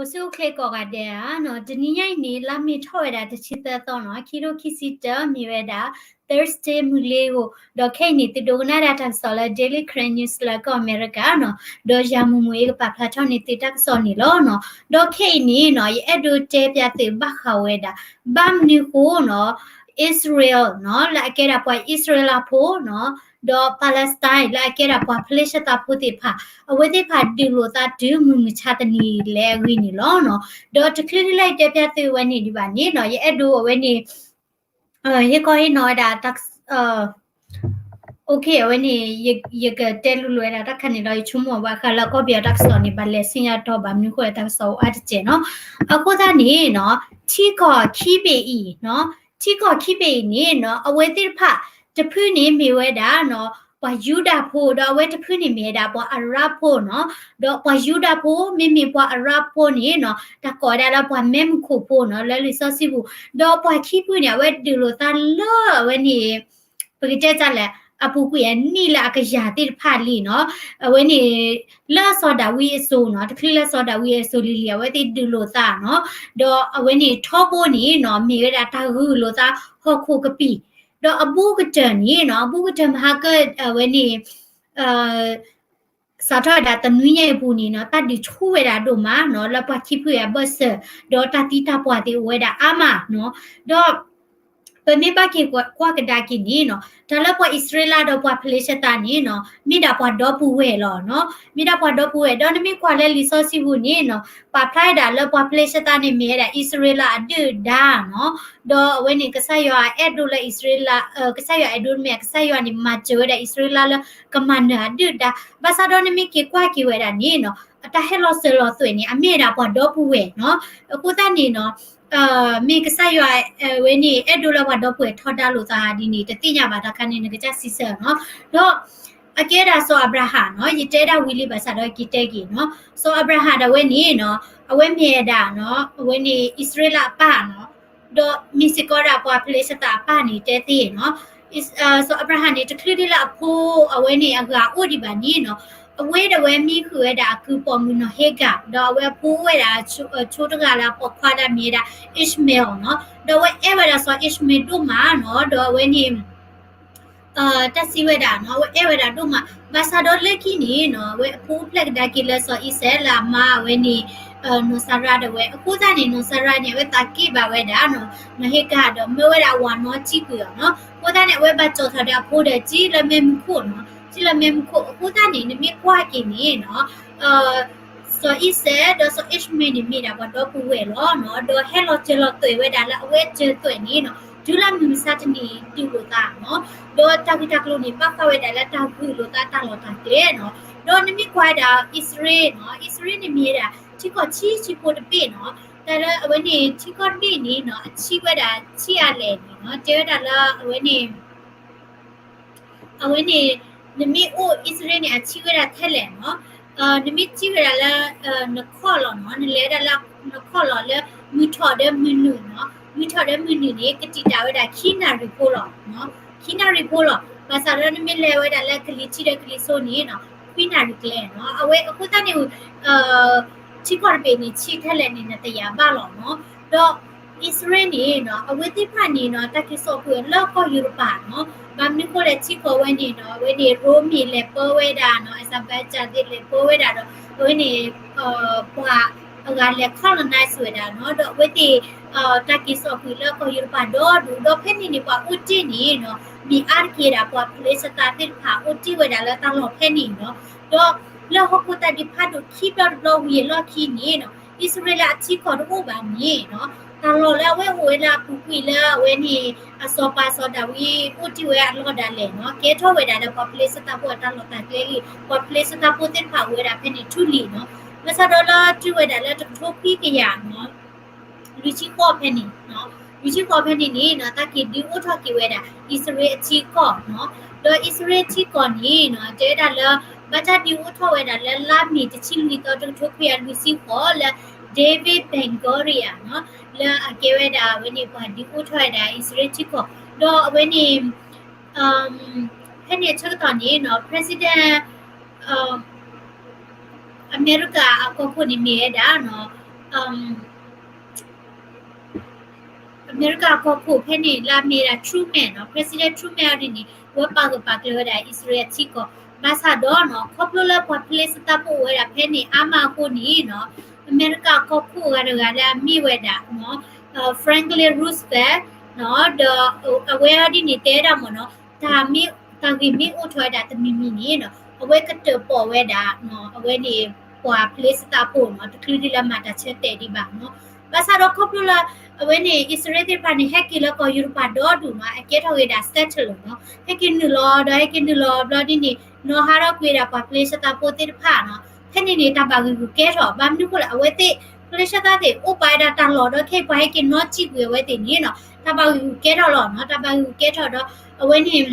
အိၣ်ဆူၣ်အိၣ်ချ့ကိးဂၤဒဲးဧါနီၤ, တနံၤညါအံၤန့ၣ် လါမ့ၤထီၣ်ဝဲဒၣ်တဆံသၢသီနီၤ, ခံထိခံဆံတၢ မ့ၢ်ဝဲဒၣ် Thursday မုၢ်လ့ၤဧိၤ, ဒီးခဲအံၤန့ၣ် သုဒိကနၣ်ဒၣ်တၢ်ကစီၣ်လၢ Daily Karen News လၢကီၢ်အမဲရကၤနီၤ, ဒီးယၤမူမူအံၤကပာ်ဖျါထီၣ်န့ၢ်သုတၢ်ကစီၣ်န့ၣ်လီၤနီၤ. ဒီးခဲအံၤန့ၣ်နီၤ ယအဲၣ်ဒိးတဲပျးသုဘၣ်ဃးဝဲဒၣ် ဘၣ်မနုၤဃိနီၤ Israel နီၤ လၢအကဲဒၣ်ပှၤအံၣ်စရ့လးဖိနီၤ, ဒီး Palestine လၢအကဲဒၣ်ပှၤဖလ့ၡသးဖိသ့ၣ်တဖၣ် အဝဲသ့ၣ်တဖၣ်ဒုးလိာ်သးတုၤမုၢ်မဆါတနံၤလဲၣ်အဂ့ၢ်န့ၣ်လီၤနီၤ. ဒီးတချုးဒ်လၢယတဲပျးသုအဝဲန့ၣ်ဒံးဘၣ်န့ၣ်နီၤ ယအဲၣ်ဒိးအဝဲန့ၣ် ဟ့ၣ်ခီဟ့ၣ်နီၤဝဲဒၣ် OK အဝဲန့ၣ် ယကတဲလိၤလိၤဝဲဒၣ်တၢ်ခါန့ၣ်လီၤ. ယဆိကမိၣ်ဘၣ်ဃးလၢကီၢ်ပယီၤတၢ်ကစီၣ်န့ၣ် ဘၣ်လဲၤဆူညါတီၢ်ဘၣ်မနုၤဃိလၢတၢ်ကစီၣ်အိၣ်အါတစဲးနီၤ. အဃိသတးန့ၣ်နီၤ ထံကီၢ်ခံဘ့ၣ်အံၤနီၤ, ထံကီၢ်ခံဘ့ၣ်အံၤန့ၣ်နီၤ အဝဲသ့ၣ်တဖၣ်တဖုန့ၣ်မ့ၢ်ဝဲဒၣ်နီၤ ပှၤယူဒၤဖိ ဒီးအဝဲတဖုန့ၣ်မ့ၢ်ဝဲဒၣ်ပှၤအၤရၣ်ဖိနီၤ. ဒီးပှၤယူဒၤဖိ မ့မ့ၢ်ပှၤအၤရၣ်ဖိန့ၣ်နီၤ တၢ်ကိးဝဲဒၣ်လၢပှၤမဲးမုၢ်ခိၣ်ဖိနီၤ လၢလံာ်စီဆှံပူၤ, ဒီးပှၤခံဖုန့ၣ် အဝဲဒုးလိာ်သးလၢအဝဲန့ၣ် ပကတဲတၢ်လဲၣ် အပူၤကွံာ်အနံၣ်လၢအကယၤသ့ၣ်တဖၣ်လံနီၤ, အဝဲန့ၣ် လၢစီၤဒၤဝံးအစိၤနီၤ, တချုးလၢစီၤဒၤဝံးအစိၤလံၤလံၤ အဝဲသ့ၣ်ဒုးလိာ်သးနီၤ, ဒီးအဝဲန့ၣ်ထီဘိန့ၣ်နီၤ မ့ၢ်ဝဲဒၣ်တၢ်ဂုာ်လိာ်သးဟီၣ်ခိၣ်ကပံာ်, ဒီးအဘူးကတၢၢ်န့ၣ်နီၤ, အဘူးကတၢၢ်မဟါက အဝဲန့ၣ် စးထီၣ်ဝဲဒၣ်တနွံညါအံၤအပူၤန့ၣ်နီၤ တၢ်ဒုးဆူၣ်ဝဲဒၣ်ဒိၣ်မးနီၤ လၢပှၤခံဖုအံၤအဘၢၣ်စၢၤ, ဒီးတၢ်သံတၢ်ပှၢ်သ့ၣ်အိၣ်ဝဲဒၣ်အါမးနီၤ, ဒီး ပမ့ၢ်ဘၣ်က့ၤကွၢ်ကဒါက့ၤန့ၣ်နီၤ တၢ်လၢပှၤအံၣ်စရ့လးဒီးပှၤဖလ့ၡသးန့ၣ်နီၤ မ့ၢ်ဒၣ်ပှၤဒီပုၢ်ဝဲၢ်လီၤနီၤ, မ့ၢ်ဒၣ်ပှၤဒီပုၢ်ဝဲၢ်, ဒီးနမ့ၢ်ကွၢ်လၢလံာ်စီဆှံပူၤန့ၣ်နီၤ ပာ်ဖျါဝဲဒၣ်လၢပှၤဖလ့ၡသးန့ၣ်မ့ၢ်ဝဲဒၣ်အံၣ်စရ့လးအဒုၣ်ဒါနီၤ, ဒီးအဝဲန့ၣ် ကစၢ်ယွၤအဲၣ်ဒိးလၢအံၣ်စရ့လး ကစၢ်ယွၤအဲၣ်ဒိးမ့ၢ် ကစၢ်ယွၤန့ၣ် မၤစၢၤဝဲဒၣ်အံၣ်စရ့လးလၢကမၤနၢၤအဒုၣ်ဒါ, ဘၣ်ဆၣ်ဒီးနမ့ၢ်က့ၤကွၢ်က့ၤဝဲဒၣ်န့ၣ်နီၤ အတၢ်ဟဲလီၤစၢၤလီၤသွဲၣ်န့ၣ် အမ့ၢ်ဝဲဒၣ်ပှၤဒီပုၢ်ဝဲၢ်နီၤ, အဃိသတးန့ၣ်နီၤ မ့ၢ်ကစၢ်ယွၤ ဝဲန့ၣ် အဲၣ်ဒိးလၢပှၤဒီပုၢ်ဝဲၢ်ထီဒါလိာ်သးဒ်န့ၣ် တသ့ၣ်ညါဘၣ်တခါန့ၣ် နကစၢ်စံးဆၢနီၤ, ဒီး အကဲဒၣ်စီၤအၤဘြၤဟၣ်နီၤ, ယတဲဒၣ်ဝံၤလံဘၣ်ဆၣ်ဒီးက့ၤတဲက့ၤနီၤ, စီၤအၤဘြၤဟၣ်ဒၣ်ဝဲန့ၣ်နီၤ အဝဲမ့ၢ်ဝဲဒၣ်နီၤ အဝဲန့ၣ်အံၣ်စရ့လးအပၢ်နီၤ, ဒီးမ့ၢ်စ့ၢ်ကီးဒၣ်ပှၤဖလ့ၡသးအပၢ်န့ၣ်တဲသ့နီၤ, စီၤအၤဘြၤဟၣ်န့ၣ် တချုးဒ်လၢအဖိအဝဲန့ၣ်အဂၤအိၣ်ဒံးဘၣ်န့ၣ်နီၤ, အဝဲဒၣ်ဝဲမံဃုာ်ဝဲဒၣ်အကုၢ်ပိာ်မုၣ်နီၢ်ဟ့ကၤ, ဒီးအဝဲအဖိအိၣ်ဝဲဒၣ်ဆိတဂၤလၢအပိာ်ခွါဒၣ်မ့ၢ်ဝဲဒၣ် Ishmael နီၤ, ဒီးအဝဲအဲၣ်ဝဲဒၣ်စီၤ Ishmael ဒိၣ်မးနီၤ, ဒီးအဝဲန့ၣ် တၢ်စံးဝဲဒၣ်နီၤ အဝဲအဲၣ်ဝဲဒၣ်ဒိၣ်မး, ဘၣ်ဆၣ်ဒီးလၢခံန့ၣ်နီၤ အဝဲအဖိအိၣ်ဖျဲၣ်ကဒါက့ၤလၢစီၤအံၤစဲးလၢအမါအဝဲန့ၣ် နီၢ်စၤရါဒၣ်ဝဲ, အဃိသတးန့ၣ် နီၢ်စၤရါန့ၣ် အဝဲသးက့ၣ်ဘၣ်ဝဲဒၣ်နီၤ နီၢ်ဟ့ကၤ ဒီးမၢဝဲဒၣ်အဝၤနီၢ်စံၣ်ကွံာ်အီၤနီၤ, အဃိသတးန့ၣ် အဝဲဘၣ်ကၠီၣ်ထီၣ်ဒီးအဖိဒီးစံၣ်လၢမဲးမုၢ်ခိၣ်နီၤ, စံၣ်လၢမဲးမုၢ်ခိၣ်, အဃိသတးန့ၣ် နမ့ၢ်ကွၢ်က့ၤန့ၣ်နီၤ စီၤအံၤစဲးဒီးစီၤ Ishmael န့ၣ် မ့ၢ်ဒၣ်ပှၤဒီပုၢ်ဝဲၢ်လီၤနီၤ, ဒီးဟဲလီၤစၢၤလီၤသွဲၣ်ဝဲဒၣ်လၢအဝဲစၢၤသွဲၣ်န့ၣ်နီၤ တုၤလၢမုၢ်မဆါတနံၤဒုးလိာ်သးနီၤ, ဒီးတၢ်ဂ့ၢ်တၢ်ကျိၤန့ၣ် ဘၣ်ဃးဝဲဒၣ်လၢတၢ်ဂုာ်လိာ်သးတၢ်လီၢ်တၢ်ကျဲနီၤ, ဒီးနမ့ၢ်ကွၢ်ဝဲဒၣ်အံၣ်စရ့လးနီၤ, အံၣ်စရ့လးန့ၣ်မ့ၢ်ဝဲဒၣ် ထံကီၢ်ဆံးဆံးဖိတဘ့ၣ်နီၤ, တၢ်လၢအဝဲန့ၣ် ထံကီၢ်တဘ့ၣ်န့ၣ်နီၤ အဆံးဝဲဒၣ်ဆံးအါလဲၣ်န့ၣ်နီၤ, တဲဝဲဒၣ်လၢအဝဲန့ၣ် အဝဲန့ၣ် နမ့ၢ်အိၣ်အံၣ်စရ့လးန့ၣ် အဆံးဝဲဒၣ်ထဲလဲၣ်နီၤ, နမ့ၢ်စံၣ်ဝဲဒၣ်လၢ နခီၣ်လီၤနီၤ, နလဲၤဝဲဒၣ်လၢနခီၣ်လီၤလၢ မုၢ်ထီၣ်ဒီးမုၢ်နုာ်နီၤ, မုၢ်ထီၣ်ဒီးမုၢ်နုာ်န့ၣ် ကတံာ်တာ်ဝဲဒၣ်ခံနၣ်ရံၣ်ဖိလီၤ, ခံနၣ်ရံၣ်ဖိလီၤ, ဘၣ်ဆၣ်ဒီးနမ့ၢ်လဲၤဝဲဒၣ်လၢကလံၤထံးဒီးကလံၤစိးန့ၣ်နီၤ ခွံနၣ်ရံၣ်ကျဲနီၤ, အဝဲအဃိသတးန့ၣ် ထံကီၢ်တဘ့ၣ်န့ၣ် ဆံးထဲလဲၣ်န့ၣ် နတယာ်ဘၣ်လီၤနီၤ, ဒီးအံၣ်စရ့လးန့ၣ်နီၤ အဝဲသ့ၣ်တဖၣ်န့ၣ်နီၤ တၢ်က့ၤစိာ်ကွံာ်လၢကီၢ်ယူရပၤနီၤ, ဘၣ်မနုၤဃိလဲၣ် ထံကီၢ်ဝဲန့ၣ်နီၤ အဝဲန့ၣ် ရိမ့ၤလဲၤပၢဝဲဒၣ်နီၤ, အစၣ်ဘၣ်စၣ်သ့ၣ်လဲၤပၢဝဲဒၣ်ဒီး အဝဲန့ၣ် ပှၤအဂၤလဲၤ colonize ဝဲဒၣ်နီၤ, ဒီးအဝဲသ့ၣ် တၢ်က့ၤစိာ်ကွံာ်လၢကီၢ်ယူရပၤဒီဒူၣ်, ဒီးဖဲန့ၣ်န့ၣ် ပှၤအိၣ်တ့ၢ်န့ၣ်နီၤ မ့ၢ်အါတက့ၢ်ဒၣ် ပှၤဖလ့ၡသးသ့ၣ်တဖၣ်အိၣ်တ့ၢ်ဝဲဒၣ်လၢတၢ်လီၢ်ဖဲန့ၣ်နီၤ, ဒီးလၢဟီၣ်ခိၣ်တၢ်ဒုးဖးဒိၣ်ခံဘျီတဘျီဝံၤအလီၢ်ခံန့ၣ်နီၤ အံၣ်စရ့လးအထံကီၢ်တအိၣ်ဘၣ်န့ၣ်နီၤ, တၢ်လီၢ်လၢအဝဲအိၣ်ဝဲလၢအပူၤကွံာ်လၢအဝဲန့ၣ် အစီၤပၤစီၤဒၤဝံးအိၣ်တ့ၢ်ဝဲအလီၢ်ဒၣ်လဲာ်နီၤ, ကဲထီၣ်ဝဲဒၣ်ဒီးပှၤဖလ့ၡသးဖိအတၢ်လီၢ်တၢ်ကျဲလံ, ပှၤဖလ့ၡသးဖိသ့ၣ်တဖၣ်အိၣ်ဝဲဒၣ်ဖဲန့ၣ်ထူလံၤနီၤ, ဘၣ်ဆၣ်ဒီးလၢတုၤဝဲဒၣ်လၢတကထိခွံကယၤနီၤ လွံၢ်ဆံဃိးဖဲန့ၣ်, လွံၢ်ဆံဃိးဖဲန့ၣ်န့ၣ်နီၤ တၢ်က့ၤဒုးအိၣ်ထီၣ်က့ၤဝဲဒၣ် အံၣ်စရ့လးအထံကီၢ်နီၤ, ဒီးအံၣ်စရ့လးထံကီၢ်န့ၣ်နီၤ တဲဝဲဒၣ်လၢ ဘၣ်တၢ်ဒုးအိၣ်ထီၣ်ဝဲဒၣ်လၢလါမ့ၤတဆံလွံၢ်သီ တကထိခွံကယၤလွံၢ်ဆံဃိးလၢ David Ben-Gurion နီၤ, လၢအကဲဝဲဒၣ်အဝဲန့ၣ်ပှၤဒုးအိၣ်ထီၣ်ဝဲဒၣ်အံၣ်စရ့လးထံကီၢ်, ဒီးအဝဲန့ၣ် ဖဲန့ၣ်အဆၢကတီၢ်န့ၣ်နီၤ President အမဲရကၤအကီၢ်ခိၣ်န့ၣ်မ့ၢ်ဝဲဒၣ်နီၤ အမဲရကၤကီၢ်ခိၣ်ဖဲန့ၣ် လၢအမ့ၢ်ဒၣ် Truman နီၤ, President Truman အီၤဒ်န့ၣ် အဝဲပာ်ဂၢၢ်ပာ်ကျၢၤဝဲဒၣ်အံၣ်စရ့လးအထံကီၢ်, ဘၣ်ဆၣ်ဒီးနီၤ ခီဖျိလၢပှၤဖလ့စတၢၣ်ဖိအိၣ်ဝဲဒၣ်ဖဲန့ၣ်အါမးအဃိန့ၣ်နီၤ, အမဲရကၤကီၢ်ခိၣ်အဂၤတဂၤလၢအမ့ၢ်ဝဲဒၣ်နီၤ Franklin Roosevelt နီၤ, ဒီးအဝဲအီၤဒ်န့ၣ်တဲဒၣ်မ့ၢ်နီၤ တၢ်မ့ၢ် တၢ်ဂ့ၢ်မ့ၢ်အိၣ်ထီၣ်ဝဲဒၣ်တမံၤမံၤန့ၣ်နီၤ အဝဲကတၢၣ်ပီၣ်ဝဲဒၣ်နီၤ အဝဲန့ၣ် ပှၤဖလ့စတၢၣ်ဖိနီၤ တချုးဒ်လၢမၤတၢ်ဆၢတဲာ်ဒံးဘၣ်နီၤ. ဘၣ်ဆၣ်ဒီးခီဖျိလၢ အဝဲန့ၣ် အံၣ်စရ့လးသ့ၣ်တဖၣ်န့ၣ် ဟဲက့ၤလၢကီၢ်ယူရပၤဒီဒူၣ်နီၤ အကဲထီၣ်က့ၤဒၣ် settler နီၤ, ဟဲက့ၤနုာ်လီၤဒီးဟဲက့ၤနုာ်လီၤဘျီဒ်န့ၣ် နီၤဟးထီၣ်ကွံာ်ဝဲဒၣ်ပှၤဖလ့စတၢၣ်ဖိသ့ၣ်တဖၣ်နီၤ, ဖဲန့ၣ်န့ၣ် တၢ်ဘၣ်ဂံာ်ဂူာ်ကဲထီၣ် ဘၣ်မနုၤအဃိလဲၣ် အဝဲသ့ၣ် ဖလ့စတၢၣ်သ့ၣ် အိၣ်ပာ်ဝဲဒၣ်တၢ်လီၢ်ဒီးခဲအံၤပှၤဟဲက့ၤနီၤစံၣ်ကွံာ်အဝဲသ့ၣ်န့ၣ်နီၤ တၢ်ဘၣ်ဂံာ်ဂူာ်ကဲထီၣ်လီၤနီၤ, တၢ်ဘၣ်ဂံာ်ဂူာ်ကဲထီၣ်ဒီး အဝဲန့ၣ်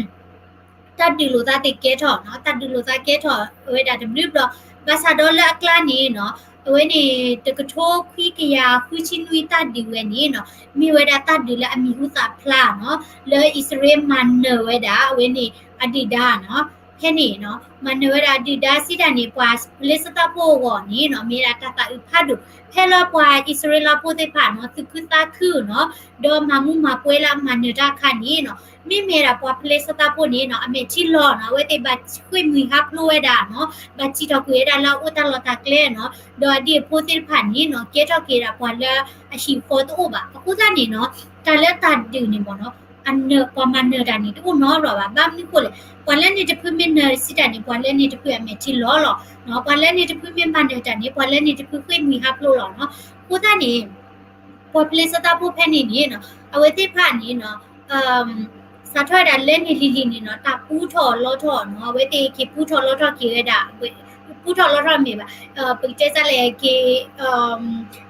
တၢ်ဒုးလိာ်သးသ့ၣ်ကဲထီၣ်နီၤ, တၢ်ဒုးလိာ်သးကဲထီၣ်ဝဲဒၣ်တဘျုးဘျီ, ဘၣ်ဆၣ်ဒီးလၢအကျါန့ၣ်နီၤ အဝဲန့ၣ် တကထိခွံကယၤဃုဆံနွံတၢ်ဒုးဝဲန့ၣ်နီၤ မ့ၢ်ဝဲဒၣ်တၢ်ဒုးလၢအမံၤဟူသၣ်ဖျါနီၤ, လၢအံၣ်စရ့လးမၤနၢၤဝဲဒၣ် အဝဲန့ၣ် အဒုၣ်ဒါနီၤ, ဖဲန့ၣ်နီၤ မၤနၢၤဝဲဒၣ်အဒုၣ်ဒါစံးတၢ်န့ၣ် ပှၤဖလ့စတၢၣ်ဖိအဂီၢ်န့ၣ်နီၤ မ့ၢ်ဒၣ်တၢ်သးအုးဖးဒိၣ် ဖဲလၢပှၤအံၣ်စရ့လးဖိသ့ၣ်တဖၣ်နီၤ သူၣ်ခုသးခုနီၤ ဒီးမၤမူမၤပွဲလၢအမၤနၢၤတၢ်အခါန့ၣ်နီၤ မ့မ့ၢ်ဒၣ်ပှၤဖလ့စတၢၣ်ဖိန့ၣ်နီၤ အမဲာ်ထံလီၤနီၤ အဝဲသ့ၣ်ဘၣ်ဃ့ၢ်မှံဟးဖျိးဝဲဒၣ်နီၤ ဘၣ်စံၣ်ထီၣ်ကွံာ်ဝဲဒၣ်လၢအအိၣ်တၢ်လီၢ်တၢ်ကျဲနီၤ ဒီးအဒ့ၣ်အဖိသ့ၣ်တဖၣ်န့ၣ်နီၤ ကဲထီၣ်က့ၤဒၣ်ပှၤလၢအဟံၣ်ဃီတအိၣ်ဘၣ်. အဃိသတးန့ၣ်နီၤ တၢ်လၢတၢ်ဒုးန့ၣ်မ့ၢ်နီၤ အနၢၤ ပှၤမၤနၢၤတၢ်န့ၣ် တအိၣ်နီတဘျီဘၣ်. ဘၣ်မနုၤအဃိလဲၣ်, ပှၤလၢန့ၣ်တဖုမ့ၢ်နၢၤစံးတၢ်န့ၣ် ပှၤလၢန့ၣ်တဖုအမဲာ်ထံလီၤလီၤ. ပှၤလၢန့ၣ်တဖုမ့ၢ်မၤနၢၤတၢ်န့ၣ် ပှၤလၢန့ၣ်တဖုဃ့ၢ်မှံဟးဖျိးလီၤနီၤ. အဃိသတးန့ၣ် ပှၤဖလ့စတၢၣ်ဖိဖဲန့ၣ်န့ၣ်နီၤ အဝဲသ့ၣ်တဖၣ်န့ၣ်နီၤ စးထီၣ်ဝဲဒၣ်လၢန့ၣ်လံၤလံၤန့ၣ်နီၤ တၢ်ပူထီၣ်လီထီၣ်နီၤ အဝဲသ့ၣ်က့ၤပူထီၣ်လီထီၣ်က့ၤဝဲဒၣ် ပူထီၣ်လီထီၣ်မ့ၢ်ဘၣ် ပကတဲစ့ၢ်လဲၣ်က့ၤ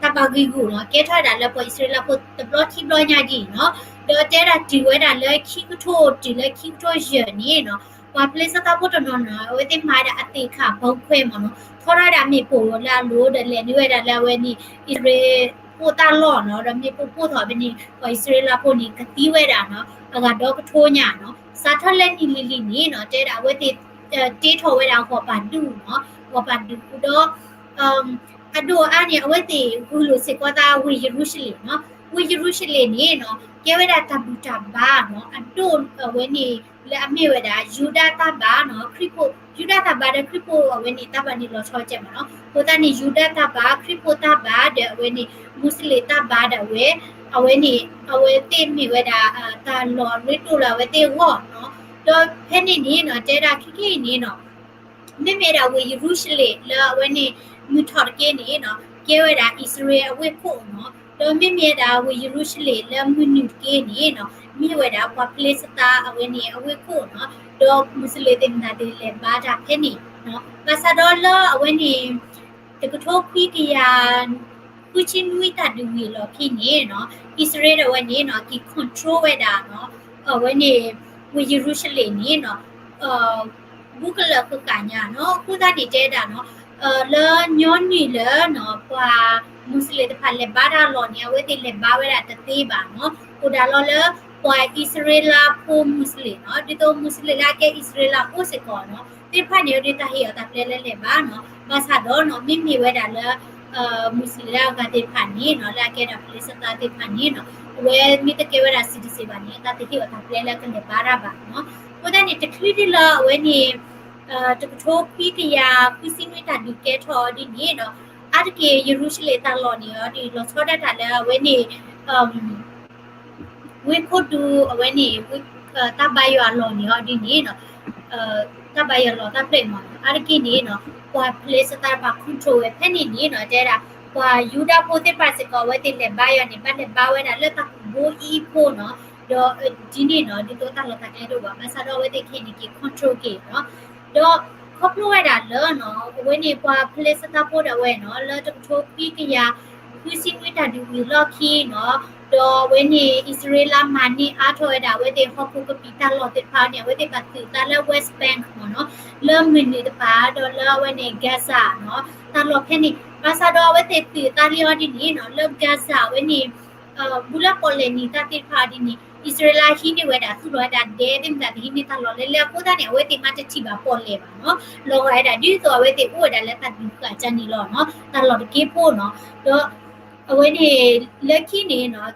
တၢ်ဘၣ်ဂံာ်ဂူာ်နီၤ ကဲထီၣ်ဝဲဒၣ်လၢပှၤအံၣ်စရ့လးဖိတဘျီခံဘျီညါဒ်အံၤနီၤ. ဒီးတဲဒၣ်တုၤဝဲဒၣ်လၢခံကထိတုၤလၢခံကထိယဲၢ်န့ၣ်နီၤ ပှၤဖလ့စတၢၣ်ဖိတနီၤနီၤ အဝဲသ့ၣ်မၤဝဲဒၣ်အသ့ၣ်ခၣ်ဘီခွဲမ့ၢ်နီၤ ထီထီၣ်ဝဲဒၣ်မ့ၣ်ပိၢ်လၢအလိၤဒီးလဲၤနုာ်ဝဲဒၣ်လၢအဝဲန့ၣ် အံၣ်စရ့လးဖိတၢ်လီၢ်နီၤ ဒီးမ့ၣ်ပိၢ်ပိၢ်ထီၣ်ဖဲန့ၣ် ပှၤအံၣ်စရ့လးဖိန့ၣ် ကသံဝဲဒၣ်နီၤ အဂၤဒီကထိညါနီၤ. စးထီၣ်လၢန့ၣ်လံၤလံၤန့ၣ်နီၤ တဲဒၣ်အဝဲသ့ၣ် တ့ထီၣ်ဝဲဒၣ်ဂီၤပာ်ဒူၣ်နီၤ ဂီၤပာ်ဒူၣ်ဒီး အဒိၣ်အါန့ၣ် အဝဲသ့ၣ်ဂုာ်လိာ်စ့ၢ်ကီးသးဝ့ၢ်ယရူၤၡလ့ၣ်နီၤ. ဝ့ၢ်ယရူၤၡလ့ၣ်န့ၣ်နီၤ ကဲဝဲဒၣ်တၢ်ဘူၣ်တၢ်ဘါနီၤ အဒိၣ်အဝဲန့ၣ် လၢအမ့ၢ်ဝဲဒၣ် ယူဒၤတၢ်ဘါနီၤ ခရံာ်ဖိ ယူဒၤတၢ်ဘါဒီးခရံာ်ဖိအဝဲန့ၣ် တၢ်ဘါန့ၣ်လီၤဆီကဲမ့ၢ်နီၤ. အဃိသတးန့ၣ် ယူဒၤတၢ်ဘါ ခရံာ်ဖိတၢ်ဘါဒီးအဝဲန့ၣ် မူစလ့ၣ်တၢ်ဘါဒၣ်ဝဲ အဝဲန့ၣ် အဝဲသ့ၣ်မ့ၢ်ဝဲဒၣ် တၢ်လီၢ်ရ့ဒိၣ်လၢအဝဲသ့ၣ်အဂီၢ်နီၤ. ဒီးဖဲန့ၣ်န့ၣ်နီၤ တဲဒၣ်ခဲကနံၣ်အံၤန့ၣ်နီၤ မ့မ့ၢ်ဒၣ်ဝ့ၢ်ယရူၤၡလ့ၣ်လၢအဝဲန့ၣ် မုၢ်ထီၣ်တက့ၢ်န့ၣ်နီၤ ကဲဝဲဒၣ်အံၣ်စရ့လးအဝ့ၢ်ခိၣ်နီၤ. ဒီးမ့မ့ၢ်ဒၣ်ဝ့ၢ်ယရူၤၡလ့ၣ်လၢမုၢ်နုာ်တက့ၢ်န့ၣ်နီၤ မ့ၢ်ဝဲဒၣ်ပှၤဖလ့စတၢၣ်အဝဲန့ၣ်အဝ့ၢ်ခိၣ်နီၤ. ဒီးမူစလ့ၣ်သ့ၣ်မတၤသ့ၣ်လဲၤဘါတၢ်ဖဲန့ၣ်နီၤ. ဘၣ်ဆၣ်ဒီးလၢအဝဲန့ၣ် တကထိခွံကယၤ ဃုဆံနွံတၢ်ဒုးဝံၤအလီၢ်ခံန့ၣ်နီၤ အံၣ်စရ့လးဒၣ်ဝဲန့ၣ်နီၤ က့ၤ control ဝဲဒၣ်နီၤ အဝဲန့ၣ် ဝ့ၢ်ယရူၤၡလ့ၣ်န့ၣ်နီၤ ဘူးကလၢာ်ဃၣ်ဃၣ်ညါနီၤ. အဃိသတးန့ၣ်တဲဒၣ်နီၤ လၢညီနုၢ်လၢနီၤ ပှၤမူစလ့ၣ်တဖၣ်လဲၤဘါတၢ်အလီၢ်န့ၣ် အဝဲသ့ၣ်လဲၤဘါဝဲဒၣ်တသ့ဘၣ်နီၤ. အိၣ်ဒၣ်လီၤလၢ ပှၤအံၣ်စရ့လးဖိမူစလ့ၣ်နီၤ ဒ်သိးမူစလ့ၣ်လၢအကဲအံၣ်စရ့လးအိၣ်စ့ၢ်ကီးနီၤ သ့ၣ်တဖၣ်န့ၣ် အဒုးတၢ်ဟ့ၣ်အီၤတၢ်ပျဲလၢလဲၤဘါနီၤ. ဘၣ်ဆၣ်ဒီးနီၤ မ့မ့ၢ်ဝဲဒၣ်လၢ မူစလ့ၣ်လၢအဂၤသ့ၣ်တဖၣ်န့ၣ်နီၤ လၢအကဲဒၣ်ဖလ့စတၢၣ်သ့ၣ်တဖၣ်န့ၣ်နီၤ အဝဲမ့ၢ်တကဲဝဲဒၣ် citizen ဘၣ်န့ၣ် တၢ်တဟ့ၣ်အီၤတၢ်ပျဲလၢကလဲၤဘါတၢ်ဘၣ်နီၤ. အဃိသတးန့ၣ် တချုးဒ်လၢအဝဲန့ၣ် တကထိခွံကယၤဃုဆံနွံတၢ်ဒုးကဲထီၣ်အီၤဒ်န့ၣ်နီၤ အါတက့ၢ်ယရူၤၡလ့ၣ်တၢ်လီၢ်န့ၣ်အီၤဒ် လီၤဆီဒၣ်တၢ်လၢအဝဲန့ၣ် ဝ့ၢ်ခိၣ်ဒူအဝဲန့ၣ် တၢ်ဘါယွၤအလီၢ်န့ၣ်အီၤဒ်န့ၣ်နီၤ တၢ်ဘါယွၤလီၢ်တၢ်ဖျၢၣ်မ့ၢ်နီၤ အါတက့ၢ်န့ၣ်နီၤ ပှၤဖလ့စတၢၣ်တဖၣ် control ဝဲဖဲန့ၣ်န့ၣ်နီၤ တဲဒၣ် ပှၤယူဒၤဖိသ့ၣ်တဖၣ်စ့ၢ်ကီး အဝဲသ့ၣ်လဲၤဘါယွၤန့ၣ် ဘၣ်လဲၤဘါဝဲဒၣ်လၢတၢ်ကူၣ်ဘိအံၤအဖီခိၣ်နီၤ ဒီးဒ်န့ၣ်နီၤ ဒ်သိးတၢ်လီၢ်တၢ်ကျဲတအိၣ်ဘၣ် ဘၣ်ဆၣ်ဒီးအဝဲသ့ၣ်ခဲအံၤန့ၣ်က့ၤ control က့ၤနီၤ ဒီးခီဖျိဝဲဒၣ်လၢနီၤ အဝဲန့ၣ်ပှၤဖလ့စတၢၣ်ဖိဒၣ်ဝဲနီၤ လၢတကထိခွံကယၤ ဃုဆံနွံတၢ်ဒုးဝံၤအလီၢ်ခံနီၤ ဒီးအဝဲန့ၣ် အံၣ်စရ့လးမၤန့ၢ်အါထီၣ်ဝဲဒၣ် အဝဲသ့ၣ်ဟီၣ်ခိၣ်ကပံာ်တၢ်လီၢ်သ့ၣ်တဖၣ်န့ၣ် အဝဲသ့ၣ်ဘၣ်သုးသးလၢ West Bank မ့ၢ်နီၤ လၢမုၢ်နုာ်တပၤ ဒီးလၢအဝဲန့ၣ် Gaza နီၤ တၢ်လီၢ်ဖဲန့ၣ် ဘၣ်ဆၣ်ဒီးအဝဲသ့ၣ်သုးသးလံအီၤဒ်န့ၣ်နီၤ လၢ Gaza အဝဲန့ၣ် ဘူးလၢပီၣ်လဲၣ်နံၤတၢ်သ့ၣ်တဖၣ်အီၤဒ်န့ၣ် အံၣ်စရ့လးဟံးန့ၢ်ဝဲဒၣ် သူၣ်လီၤဝဲဒၣ်ဒဲသ့ၣ်မတၤသ့ၣ်ဟံးန့ၢ်တၢ်လီၢ်လၢလၢအဃိသတးန့ၣ် အဝဲသ့ၣ်မၤတထံၣ်ဘၣ်ပီၣ်လဲၣ်ဘၣ်နီၤ လီၤဂာ်ဝဲဒၣ်ဒ်သိးအဝဲသ့ၣ်အိၣ်ဝဲဒၣ်လၢတၢ်ဒုးဃာ်ကန့ၣ်လီၤနီၤ တၢ်လီၢ်တက့ၢ်ဖိနီၤ ဒီး အဝဲန့ၣ် လၢခံန့ၣ်နီၤ,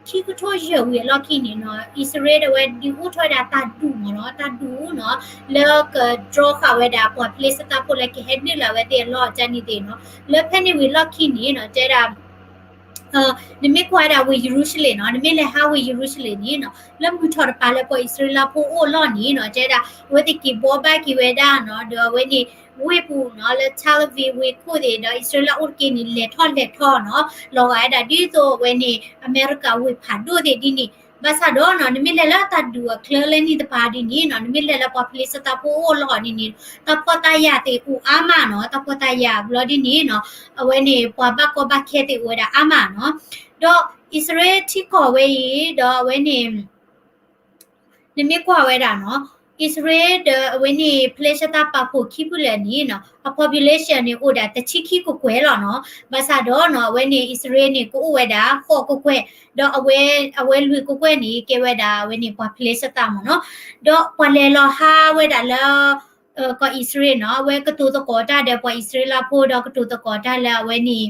ခံကထိယဲၢ်ဝံၤအလီၢ်ခံန့ၣ်နီၤ, အံၣ်စရ့လးဒီးအဝဲဒုးအိၣ်ထီၣ်ဝဲဒၣ်တၢ်ဒုးမ့ၢ်နီၤ, တၢ်ဒုးနီၤ, လၢကဒြီဃာ်ဝဲဒၣ်ပှၤဖလ့ၡသးဖိလၢကဟဲနုာ်လီၤဝဲသ့ၣ်အလီၢ်ကန့ၣ်သ့ၣ်နီၤ, လၢဖဲန့ၣ်ဝံၤလီၢ်ခံန့ၣ်နီၤ, တဲဒၣ် နမ့ၢ်ကွၢ်ဝဲဒၣ်ဝ့ၢ်ယရူၤၡလ့ၣ်နီၤ, နမ့ၢ်လဲၤဟးဝ့ၢ်ယရူၤၡလ့ၣ်န့ၣ်နီၤ, လၢမုၢ်ထီၣ်တပၤလၢပှၤအံၣ်စရ့လးဖိအိၣ်အလီၢ်န့ၣ်နီၤ, တဲဒၣ် အဝဲသ့ၣ်က့ၤဘှီဘၣ်က့ၤဝဲဒၣ်နီၤ, ဒီးအဝဲန့ၣ် ဝ့ၢ်ပူၤနီၤ, လၢ Tel Aviv ဝ့ၢ်ခိၣ်သ့ၣ်ဒီးအံၣ်စရ့လးအိၣ်တက့ၢ်န့ၣ် လဲၤထီၣ်လဲၤထီနီၤ, လီၤဂာ်ဝဲဒၣ်ဒ်သိးအဝဲန့ၣ် အမဲရကၤဝ့ၢ်ဖးဒိၣ်သ့ၣ်ဒ်န့ၣ်, ဘၣ်ဆၣ်ဒီးနီၤ, နမ့ၢ်လဲၤလၢတၢ်ဒုးအချၢလၢန့ၣ်တပၤဒ်န့ၣ်နီၤ, နမ့ၢ်လဲၤလၢပှၤဖလ့ၡသးဖိအိၣ်အလီၢ်န့ၣ်န့ၣ်, တၢ်ဖှီၣ်တၢ်ယာ်သ့ၣ်အိၣ်အါမးနီၤ, တၢ်ဖှီၣ်တၢ်ယာ်ဘျီဒ်န့ၣ်နီၤ, အဝဲန့ၣ် ပှၤဘၣ်ကီဘၣ်ခဲသ့ၣ်အိၣ်ဝဲဒၣ်အါမးနီၤ, ဒီးအံၣ်စရ့လးထံကီၢ်ဝဲအံၤ ဒီးအဝဲန့ၣ် နမ့ၢ်ကွၢ်ဝဲဒၣ်နီၤ, အံၣ်စရ့လးဒီးအဝဲန့ၣ် ဖလ့ၡသးပာ်ဖှိၣ်ခံဖုလၢာ်န့ၣ်နီၤ, အ population န့ၣ်အိၣ်ဒၣ်တဆံခံကကွဲၢ်လီၤနီၤ, ဘၣ်ဆၣ်ဒီးနီၤ, အဝဲန့ၣ်အံၣ်စရ့လးန့ၣ် ကအိၣ်ဝဲဒၣ်ဃိးကကွဲၢ်, ဒီးအဝဲ အဝဲလွံၢ်ကကွဲၢ်န့ၣ် ကဲဝဲဒၣ်အဝဲန့ၣ်ပှၤဖလ့ၡသးမ့ၢ်နီၤ, ဒီးပှၤလဲၤလီၤဟးဝဲဒၣ်လၢ ကီၢ်အံၣ်စရ့လးနီၤ, အဝဲကတိၤသကိးတၢ်ဒီးပှၤအံၣ်စရ့လးဖိ ဒီးကတိၤသကိးတၢ်လၢအဝဲန့ၣ်